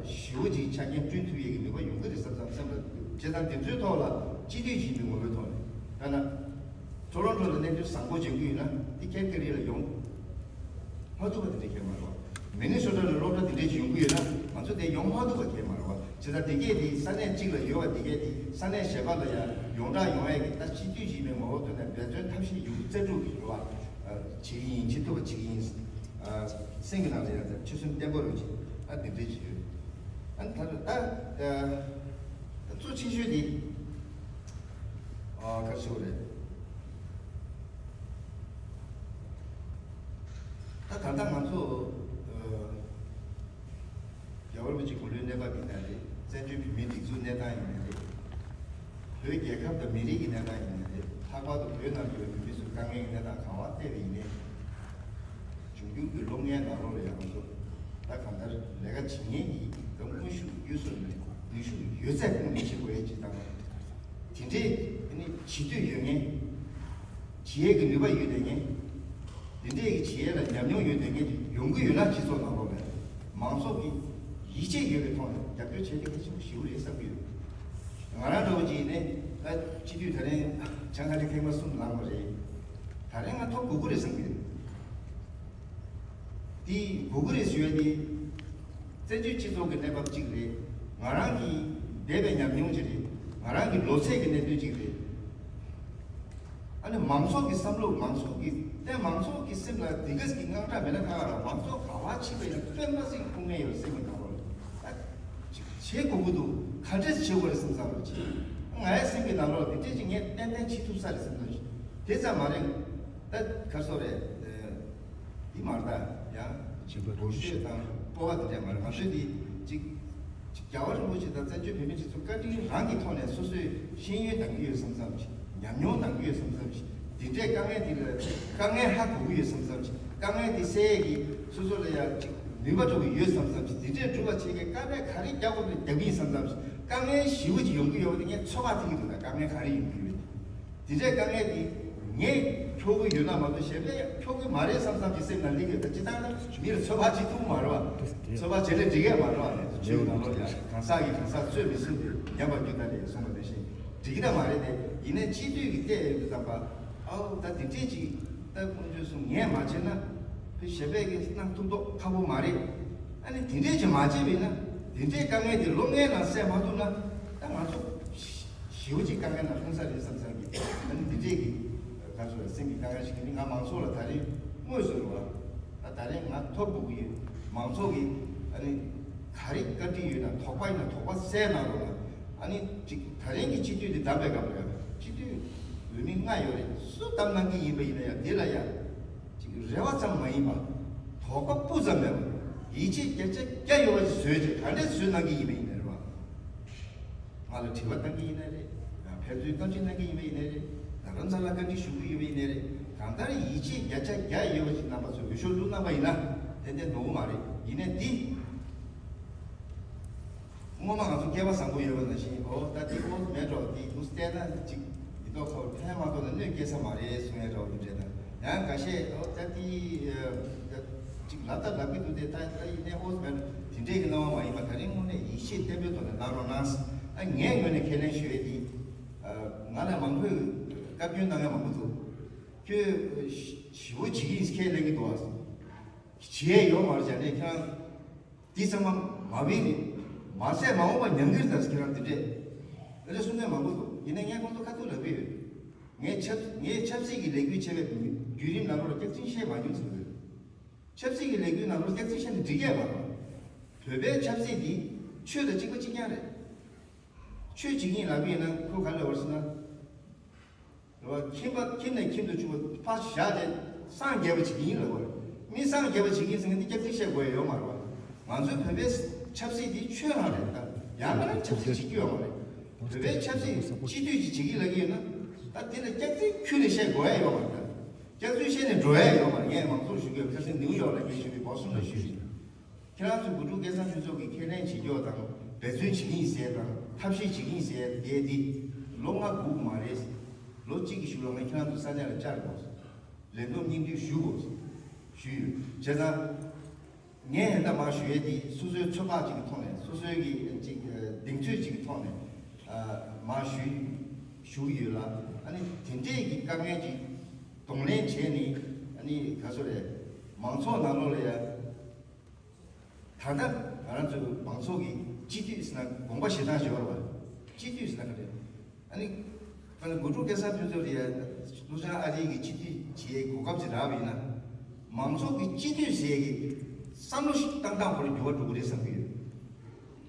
ཞེ་པོ་ཅིག་ཆ་རྐྱེན་བསྐྲུན་ཐུབ་ཡས་ཀྱི་ནུས་པ་ཡོང་གི་རེད་བསམ་བསམ་སེམས་ལ་འདུག་བྱས་ཙང་འདི་ཚོའི་ཐོག་ལ་སྤྱི་འཐུས་ཀྱི་མི་ངོ་བོའི་ཐོག་ནས་ད་ན་ཊོ་རོན་ཊོ་ལ་གནས་ཚུལ་བཟང་པོ་འཇོན་གྱི་ཡོད་ན་འདི་ཁེལ་ཁེ་རི་ལ་ཡོང་མ་ཐུབ་པ་དེ་འདྲ་ཁེལ་མ་རེད་བ། མི་ནི་སོ་ཊ་ལ་སློབ་གྲྭ་དེ་འདྲ་ཞིག་ཡོང་གི་ཡོད་ན་ང་ཚོ་དེ་ཡོང་མ་ཐུབ་པ་ཁེལ་མ་རེད་བ། བྱས་ཙང་དེ་གས་དེ་ས་གནས་གཅིག་ལ་ཡོད་པ་དེ་གས་དེ་ས་གནས་གཞན་པ་ལ་ཡང་ཡོངས་གྲགས་ཡོང་ཡས་ཀྱི་ད་སྤྱི་འཐུས་ཀྱི་མི་ངོ་བོའི་ཐོག་ནས་འབད་བརྩོན་ཐབས་ཤེས་ཡོད་རྩལ་སྤྲུགས་ཀྱི་རེད་བ། བྱེད་ཀྱི་ཡིན། བྱེད་ཐུབ་པ་བྱེད་ཀྱི་ཡིན། སེམས་ཀྱི་ནང་ལ་ཡང་ཆོད་སེམས་བརྟན་པོ་རུ་ཅིག་ཨ་འདི་འདྲས་ཅིག་ཡོད། ཨ་ད་ད་གཙོ་ཆེ་ཤོས་དེ་ཨ་ག་རེ་ཞུ་དགོས་རེད། ད་ད་ལྟ་ང་ཚོ་རྒྱལ་བ་རིན་པོ་ཆེ་གོ་ལའི་གནས་བབ་ཡིན་ན་རེད། བཙན་བྱོལ་བོད་མིའི་སྒྲིག་འཛུགས་གནས་སྟངས་ཡིན་ན་རེད། བོད་རྒྱལ་ཁབ་དང་མི་རིགས་ཀྱི་གནས་སྟངས་ཡིན་ན་རེད། ལྷག་པར་དུ་བོད་ནང་གི་བོད་མི་ཚོའི་དཀའ་ངལ་གྱི་གནས་སྟངས་གང་བ་བལྟས་པ་ཡིན་ནའི། འབྱུང་འགྱུར་གྱི་སློབ་གཉེར་ནང་ལོགས་ལ་ཡང་ང་ཚོ་ད་གང་ལྟར་ལས་ཀ་བྱེད་མཁན་གྱི་ད་དངོས་ཤུགས་དངོས་སུ་ནས་ནུས་ཤུགས་ཡོད་ཚད་སྤུངས་ནས་བྱེད་དགོས་ཡས་ཅིག་དང་། དེ་འདྲའི་ནི་བྱེད་འདོད་ཡོད་མཁན། བྱེད་ཡས་ཀྱི་ནུས་པ་ཡོད་བསྡད་མཁན། དེ་འདྲའི་གི་བྱེད་ཡས་ལ་ཉམས་མྱོང་ཡོད་བསྡད་མཁན་ཅིག་ཡོང་གི་ཡོད་ན་སྤྱི་ཚོགས་ནང་ལོགས་ལ་མང་ཚོགས་ཀྱི་ཡིད་ཆེས་ཡོད་པའི་ཐོག་ནས་རྒྱབ་སྐྱོར་བྱེད་ཡས་གལ་ཆེན་པོ་ཞེ་པོ་རེད་བསམ་གྱི་ཡོད། ང་རང་འདྲ་བོ་ཅིག་ཡིན་ནའི་ད་སྤྱི་འཐུས་ད་རིང་བྱང་ཁ་ཆེ་ཐེངས་མ་གསུམ་ལངས་པ་རེད། ད་རིང་ང་ཐོབ་དགོས་ཀྱི་རེད་བསམ་གྱི་ཡོད། དེ་དགོས་ཀྱི་རེད་ཟེར་བ་དེ། བཙན་བྱོལ་སྤྱི་ཚོགས་ཀྱི་གནས་བབ་གཅིག་རེད། ང་རང་གིས་འདས་པའི་ཉམས་མྱོང་གཅིག་རེད། ང་རང་གི་ལོ་ཚད་ཀྱི་གནད་དོན་གཅིག་རེད། ཨ་ནི་མང་ཚོགས་ཀྱི་བསམ་བློ། མང་ཚོགས་ཀྱི་ད་མང་ཚོགས་ཀྱི་སེམས་ལ་དེ་ག་ཅིག་གི་དངངས་སྐྲག་མེད་ན་ཁག་ཁག་རེད། མང་ཚོགས་ག་པར་ཕྱིན་པ་ཡིན་ན་དཔེ་མ་སྲིད་ཁུངས་སྣེ་ཡོད་སེམས་ཀྱི་ནང་ལོགས་ལ། ད་ཅིག་བྱེད་དགོས་ཀྱི་འདུག་ག་འདྲས་བྱེད་དགོས་རེད་བསམ་བསམ་རེད་ཅིག་ང་ཡི་སེམས་ཀྱི་ནང་ལོགས་ལ་དེ་འདྲས་ཅིག་ངས་ཏན་ཏན་བྱེད་ཐུབ་ས་རེད་བསམ་བསམ་ཞིག་དེ་ཙམ་མ་རེད། ད་ག་སོ་རེད། འདི་མ་རེད་ད། ཡང་བྱིས་པ་སྒོར་གཞས་དང་སྤོབས་པ་དེ་འདྲ་མ་རེད། ང་ཚོས་འདི་ཅིག་ཅིག་རྒྱལ་བ་རིན་པོ་ཆེ་དང་བཙན་བྱོལ་བོད་མི་སྤྱི་ཚོགས་བཀའ་དྲིན་རང་གི་ཐོག་ནས་སོ་སོའི་ཤེས་ཡོན་འདང་གི་ཡོད་བསམ་བསམ་ཞིག་ཉམས་མྱོང་འདང་གི་ཡོད་བསམ་བསམ་ཞིག་འདི་འདྲའི་དཀའ་ངལ་འདི་ལ་དཀའ་ངལ་ཧ་གོ་གི་ཡོད་བསམ་བསམ་ཞིག་དཀའ་ངལ་འདི་སེལ་ཡས་ཀྱི་སོ་སོ་ལ་ཡང་ཅིག་ནུས་པ་འགྲོ་གི་ཡོད་བསམ་བསམ་ཞིག་འདི་འདྲའི་སྒྲུབ་པ་བྱེད་མཁན་དཀའ་ལས་ག་རེ་རྒྱག་དགོས་ན་རྒྱག་གི་ཡིན་བསམ་བསམ་ཞིག་དཀའ་ངལ་ཞེ་པོ་ཅིག་ཡོང་གི་ཡོད་པ་དེ་ངས་ཚོད་དཔག་ཐིག་གི་འདུག་ད་དཀའ་ངལ་ག་རེ་ཡོང་གི་ཡོད། དེ་འདྲའི་དཀའ་ངལ་དེ་ངས་ཁྱོག་གི་ཡོད་ན་མ་གཏོགས་གཞན་པས་ཁྱོག་གི་མ་རེད་བསམ་བསམ་གྱི་སེམས་ནང་སླེབས་ཡོད། ད་སྤྱིར་བཏང་ན་མི་ལ་ཚོད་དཔག་བྱེད་ཐུབ་མ་རེད་བ། ཚོད་དཔག་བྱེད་ལས་འགྲིག་ཡས་མ་རེད་བ། ནས་ཚོ་ཆོས་ནང་ལོགས་ཡ་གང་ཟག་གིས་གང་ཟག་རྩོད་མི་ཟིན་ཏེ་ཉམས་པར་འགྱུར་ད་ལས་གསུངས་པ་དེ་བཞིན་འགྲིག་གི་ད་མ་རེད་དེ། ཡིན་ནའི་སྤྱི་འཐུས་ཀྱི་བལྟས་ཡོད་དུས་ཙམ་པ་ཨའོ་ད་དེ་འདྲས་ཅིག་ད་ཀུན་སྤྱོད་གསུམ་ངས་མ་བྱས་ན་ཕི་གཞན་པས་ཀྱི་གནང་ཐུབ་མདོག་ཁ་པོ་མ་རེད། ཨ་ནི་དེ་འདྲས་ཅིག་མ་བྱས་པ་ཡིན་ན་དེ་འདྲའི་དཀའ་ངལ་དེ་ལོ་ལྔའི་ནང་སེལ་མ་ཐུབ་ན་ད་ང་ཚོ་ཞེ་པོ་ཅིག་དཀའ་ངལ་ནང་ལྷུང་ས་རེད་བསམ་བསམ་གྱི། ཨ་ནི་འདི་འདྲས་ཀྱི་ག་ཚོད་སེམས་ཀྱི་དཀའ་ངལ་ཞིག་གི་ནི་ང་མང་ཚོགས་ལ་ད་རེས་དངོས་སུ་རེད་བ། ད་ད་རེས་ང་ཐོབ་དགོས་ཀྱི་ཡོད། མང་ཚོགས་ཀྱི་ཨ་ནི་ག་རེ་བཀའ་དྲིན་ཡོད་ན་དོགས་པ་ཡིན་ན་དོགས་པ་སེལ་གནང་རོགས་གནང་། ཨ་ནི་ཅིག་ད་རེས་ཀྱི་སྤྱི་འཐུས་འདི་བདམས་པའི་སྐབས་ལ་ཡང་སྤྱི་འཐུས་འོས་མི་ལྔ་ཡོད་རེད། སུ་བདམས་གནང་གི་ཡིན་པ་ཡིན་ན་ཡང་དེ་ལ་ཡང་ཅིག་རེ་བ་ཙམ་མ་ཡིན་པ་དོགས་པ་སྤུ་ཙམ་མེད་པ་ཡིད་ཆེས་བརྒྱ་ཆ་བརྒྱ་ཡོད་པ་ཞིག་བཟོས་རྗེས་ག་འདྲས་བཟོས་གནང་གི་ཡིན་པ་ཡིན་ན་རེད་བ། ང་ལ་དྲི་བ་བཏང་གི་ཡིན་ན་རེད། ཡང་ཕན་ཚུན་བཀའ་འདྲི་གནང་གི་ཡིན་པ་ཡིན་ན་རེད། རྡ་རམ་ས་ལ་བཀའ་འདྲི་ཞུ་གི་ཡོད་པ་ཡིན་ན་རེད། གང་ལྟར་ཡིད་ཆེས་བརྒྱ་ཆ་བརྒྱ་ཡོད་པ་ཞིག་རྣམ་པ་ཚོས་འོས་ཤོག་བླུགས་གནང་པ་ཡིན་ན་ཏན་ཏན་ནོར་བ་མ་རེད། ཡིན་ནའི་འདི་སྔོན་མ་ང་ཚོ་སྐལ་བ་བཟང་པོ་ཡོད་པ་ནང་བཞིན་ཨོ་ད་འདི་ཨོ་མེད་འགྲོ། འདི་དུ་བལྟས་ན་ཅིག་མི་ཐོག་ཁོ་ཕན་མ་ཐོགས་ན་གནོད་སྐྱེལ་ས་མ་རེད་གསུང་ཡ་འདྲ་བོ་འདི་འདྲས་དང་། ཡང་འགའ་ཤས་ཨོ་ད་འདི་ཨ་ད་ ཅིག་ལབ་ད་ལབ་ཀྱི་འདུག་སྟེ། ད་ད་ཡིན་ནའི་ཨོ་ཙི་མེད་དེ་འདྲས་ཀྱི་སྣང་བ་མ་ཡིན་པ། ད་རིང་དངོས་གནས་ཡིད་ཆེས་བརྟན་པོའི་ཐོག་ནས་གནང་རོགས་གནང་། ཨ་ངས་ངོས་ནས་ཁས་ལེན་ཞུ་ཡས་དེ། ང་ལས་མང་པོས་བཀའ་བཀྱོན་གནང་མཁན་མང་པོ་འདུག་ཁྱོད་ཞི་བོ་བྱེད་ཀྱི་ཡིན་ཁས་ལེན་གྱི་འདུག་ཨ། བྱེད་ཡས་ཡོད་མ་རེད། བྱས་ནས་ཁྱེད་རང་འདི་ཚང་མ་མ་བིན་རེད། མ་ཟད་མ་འོངས་པ་ཉམས་ཀྱི་རེད། ད་ཁྱེད་རང་འདི་འདྲས་རེ་གསུང་མཁན་མང་པོ་འདུག་ཡིན་ན་ངས་ཁོང་ཚོ་ཁ་ཐུག་ལབ་ཀྱི་ཡོད། ངས་ཆབ་ངས་ཆབ་སྲིད་ཀྱི་ལས་འགུལ་བྱས་པའི་བརྒྱུད་རིམ་ནང་ལོགས་ལ་སྐྱག་རྫུན་བཤད་མ་མྱོང་ཟེར་གྱི་ཡོད། ཆབ་སྲིད་ཀྱི་ལས་འགུལ་ནང་ལོགས་སྐྱག་རྫུན་བཤད་ན་འགྲིག་གི་མ་རེད། བོད་པའི་ཆབ་སྲིད་འདི་ཆོས་དང་གཅིག་པ་གཅིག་རྐྱང་རེད། ཆོས་བྱེད་ཀྱི་ཡིན་ལབ་ཀྱི་ཡིན་ན་ཁོ་ག་རེ་ལབ་པ་རེད་ཟེར་ན། རེད་བ། ཁྱིམ་པ་ཁྱིམ་ནས་ཁྱིམ་དུ་ཆུད་པ་ཕར་བཞག་སྟེ་སངས་རྒྱས་པ་བྱེད་ཀྱི་ཡིན་ལབ་པ་རེད། མི་སངས་རྒྱས་པ་བྱེད་ཀྱི་ཡིན་ཟེར་མཁན་འདི་སྐྱག་རྫུན་བཤད་དགོས་ཡ་ཡོད་མ་རེད་བ། ང་ཚོའི་བོད་པའི་ཆབ་སྲིད་འདི་ཆོས་རང་རེད། ད་ཡང་ན་ཆབ་སྲིད་བྱེད་ཀྱི་ཡོད་མ་རེད། བོད་པའི་ཆབ་སྲིད་སྤྱི་འཐུས་ཀྱི་བྱེད་ཀྱི་ལབ་ཀྱི་ཡོད་ན། ད་འདི་ལ་སྐྱག་རྫུན་ཁྱོན་ནས་བཤད་དགོས་ཡ་ཡོད་མ་རེད། ད་སྐྱག་རྫུན་བཤད་ནས་འགྲོ་ཡ་ཡོད་མ་རེད། ངས་མང་ཚོགས་ཞུ་གི་ཡོད། ཁ་སང་ནིའུ་ཡོག་ལ་ངས་ཞུས་པའི་བོ་སི་ཊོན་ལ་ཞུས་ཡིན། ཁྱེད་རང་ཚོ་དགུ་ཕྲུག་སྐལ་བཟང་ཕུན་ཚོགས་ཀྱིས་ཁས་ལེན་བྱེད་ཀྱོག་དང་འབད་བརྩོན་བྱེད་ཀྱི་ཡིན་ཟེར་དང་ཐབས་ཤེས་བྱེད་ཀྱི་ཡིན་ཟེར་དེ་འདི་ལོ་ལྔ་སྒུག་མ་རེད། ལོ་གཅིག་གི་གཞུག་ལ་ང་ཁྱེད་རང་ཚོ་ས་གནས་ལ་བཅར་དགོས། ལས་བསྡོམས་སྙིང་བསྡུས་ཞུ་དགོས་ཞུས་ཡོད། བྱས་ཙང་ངས་ཧེ་ད་མ་ཞུ་ཡས་དེ་སོ་སོའི་ཚོད་དཔག་ཅིག་གི་ཐོག་ནས། སོ་སོའི་གི་ཅིག་གདེང་ཚོད་ཅིག་གི་ཐོག་ནས་མ་ཞུ་ཞུ་གི་ཡོད་ལ། ཨ་ནི་དེ་འདྲས་ཀྱི་དཀའ་ངལ་ཅིག་གདོང་ལེན་བྱས་ནས། ཨ་ནི་ག་ཚོད་རེད། མང་ཚོགས་ནང་ལོགས་ལ་ཡ། ད་ལྟ་ང་རང་ཚོའི་མང་ཚོགས་ཀྱི་སྤྱི་འཐུས་ཟེར་ན་དགོངས་པ་བཞེས་སྟངས་ཞིག་ཡོད་རེད་བ། སྤྱི་འཐུས་ཟེར་ན་ག་རེ། ཨ་ནི་ད་ནི་དགུ་ཕྲུག་སྐལ་བཟང་ཕུན་ཚོགས་དེ་ཡ་ཀླུ་བྱང་ཨ་རིའི་གི་སྤྱི་འཐུས་བྱེད་གོ་སྐབས་ཅིག་རག་པ་ཡིན་ན། མང་ཚོགས་ཀྱི་སྤྱི་འཐུས་ཟེར་གི་བསམ་བློ་ཞིག་བཏང་སྟངས་ཁོ་རང་འགྱུར་བ་འགྲོ་གི་རེད་བསམ་གི་ཡོད།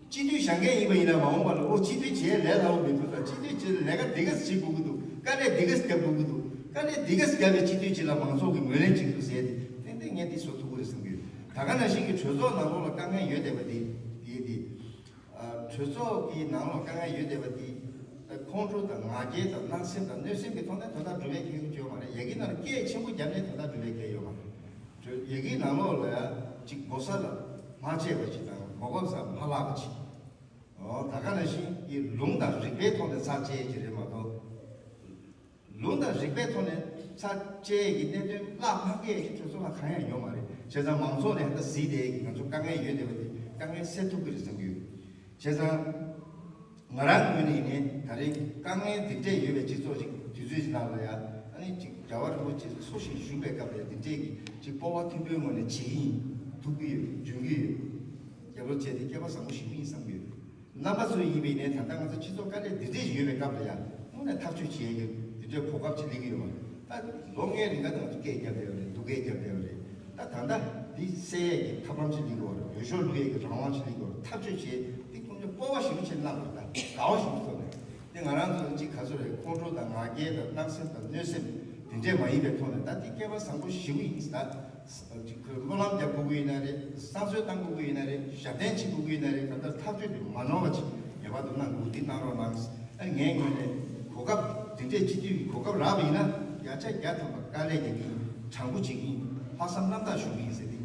སྤྱི་འཐུས་བཞེངས་མཁན་ཡིན་པ་ཡིན་ན་མ་འོངས་པ་ལ་ཨོ་སྤྱི་འཐུས་བྱེད་ལས་སླ་པོ་མི་འདུག་ད་སྤྱི་འཐུས་བྱེད་ལས་ཀ་འདི་ག་བྱེད་དགོས་ཀྱི་འདུག་དཀའ་ལས་འདི་ག་རྒྱབ་དགོས་ཀྱི་འདུག་དཀའ་ལས་འདི་ག་རྒྱབ་པའི་སྤྱི་འཐུས་ཅིག་ལ་མང་ཚོགས་ཀྱིས་ངོས་ལེན་བྱེད་ཀྱི་འདུག་ཟེར་ཏེ་ཏན་ཏན་ངས་འདི་བཟོ་ཐུབ་ཀྱི་རེད་བསམ་གྱི་ཡོད། ད་ག་ནང་བཞིན་གྱི་གྲོས་ཚོགས་ནང་ལོགས་ལ་དཀའ་ངལ་ཡོད་བསྡད་པ་འདི་འདི་འདི། གྲོས་ཚོགས་ཀྱི་ནང་ལོགས་དཀའ་ངལ་ཡོད་བསྡད་པ་འདི། ཁོང་ཁྲོ་དང་ང་རྒྱལ་དང་སྣང་སེམས་དང་གནོད་སེམས་ཀྱི་ཐོག་ནས་དོན་དག་སྒྲུབ་པའི་ཁེ་ཡོད་མ་རེད། ཡ་གི་ནང་ལ་སྐད་ཆེན་པོ་བརྒྱབ་ནས་དོན་དག་སྒྲུབ་པའི་ཁེ་ཡོད་མ་རེད། ཡ་གི་ནང་ལོགས་ལ་ཡ་གཅིག་གོ་ས་ལ་མ་བཅད་པ་ཅིག་དང་གོ་སྐབས་སར་མ་བརླག་པ་ཅིག་ཨོ་ད་ག་ནང་བཞིན་གྱི་ལུང་དང་རིགས་པའི་ཐོག་ནས་ཚར་བཅད་ཀྱི་རེད་མ་གཏོགས། ལུང་དང་རིགས་པའི་ཐོག་ནས་ཚར་བཅད་ཀྱི་གནད་དོན་བརླག་མ་སྐད་ཀྱི་གྲོས་ཚོགས་ལ་གང་ཡང་ཡོད་མ་རེད། བྱས་ཙང་མང་ཚོགས་ནས་ཧ་ད་གཟིགས་བསྡད་ཀྱི་ང་ཚོ་དཀའ་ངལ་ཡོད་བསྡད་པ་དེ་དཀའ་ངལ་སེལ་ཐུབ་ཀྱི་རེད་བསམ་གྱི་ཡོད། བྱས་ཙང་། ང་རང་ངོས་ནས་ཡིན་ནའི་ད་རེས་དཀའ་ངལ་འདི་འདྲས་ཡོད་པའི་སྤྱི་ཚོགས་ཅིག་དུས་ཚོད་ཅིག་ནང་ལ་ཡ། ཨ་ནི་ཅིག་རྒྱལ་བ་རིན་པོ་ཆེ་འཚོ་ཞིང་བཞུགས་པའི་སྐབས་ལ་འདི་འདྲས་ཀྱི་ཅིག་སྤོབས་པ་མཐོན་པོའི་ངོས་ནས་བྱེད་ཀྱི་ཡིན། ཐུབ་ཀྱི་ཡོད། འཇོན་གྱི་ཡོད། རྒྱབ་ལོག་བྱས་ཏེ་སྐལ་པ་བཟང་པོ་ཞིག་ཡིན་བསམ་གྱི་ཡོད། རྣམ་པ་ཚོ་ཡིན་པའི་ནས་ད་ལྟ་ང་ཚོ་སྤྱི་ཚོགས་དཀའ་ལས་འདི་འདྲས་ཡོད་པའི་སྐབས་ལ་ཡང་དངོས་གནས་ཐག་གཅོད་བྱེད་ཡ་གི་འདི་འདྲའི་གོ་སྐབས་ཅིག་སླེབས་ཀྱི་ཡོད་པ། ད་ལོ་ལྔའི་རིང་ག་ད་ང་ཚོ་སྐད་རྒྱབ་བསྡད་པ་རེད། སྡུག་སྐད་རྒྱབ་བསྡད་པ་རེད། ད་ད་ལྟ་འདི་སེལ་ཡ་གི་ཐབས་ལམ་ཅིག་སླེབས་ཀྱི་ཡོད་རེད། འོས་ཤོག་བླུག་ཡ་གི་རང་དབང་ཅིག་སླེབས་ཀྱི་ཡོད་རེད། ཐག་གཅོད་བྱེད་འདི་ཁོང་ཚོས་སྤོབས་པ་ཞེ་པོ་ཅིག་གནང་དགོས། ད་དགའ་བ་ཞེ་པོ་ཐོག་ནས་འདི་ང་རང་ཚོ་གཅིག་ག་ཚོད་རེད། ཁོང་ཁྲོ་དང་ང་རྒྱལ་དང་སྣང་སེམས་དང་གནོད་སེམས་འདི་འདྲས་མ་ཡིན་པའི་ཐོག་ནས་ད་འདི་སྐལ་པ་བཟང་པོ་ཞེ་པོ་ཡིན། ད། ཅིག་ཁོས་སྨོན་ལམ་རྒྱག་དགོས་ཀྱི་ཡིན་ན་རེད། བསང་གསོལ་བཏང་དགོས་ཀྱི་ཡིན་ན་རེད། ཞབས་བརྟན་བྱེད་དགོས་ཀྱི་ཡིན་ན་རེད། གང་ལྟར་ཐག་གཅོད་དེ་མ་ནོར་བ་ཅིག་ངེས་པར་དུ་གནང་དགོས། འདི་གནང་རོགས་གནང་། ཨ་ངའི་ངོས་ནས་གོ་སྐབས་འདི་འདྲས་སྤྱི་འཐུས་ཀྱི་གོ་སྐབས་རག་པ་ཡིན་ན་བརྒྱ་ཆ་བརྒྱ་ཐམ་པ་དཀའ་ལས་རྒྱག་གི་ཡིན། དྲང་པོ་བྱེད་ཀྱི་ཡིན། ལྷག་བསམ་རྣམ་དག་ཞུ་གི་ཡིན་ཟེར་ཏེ།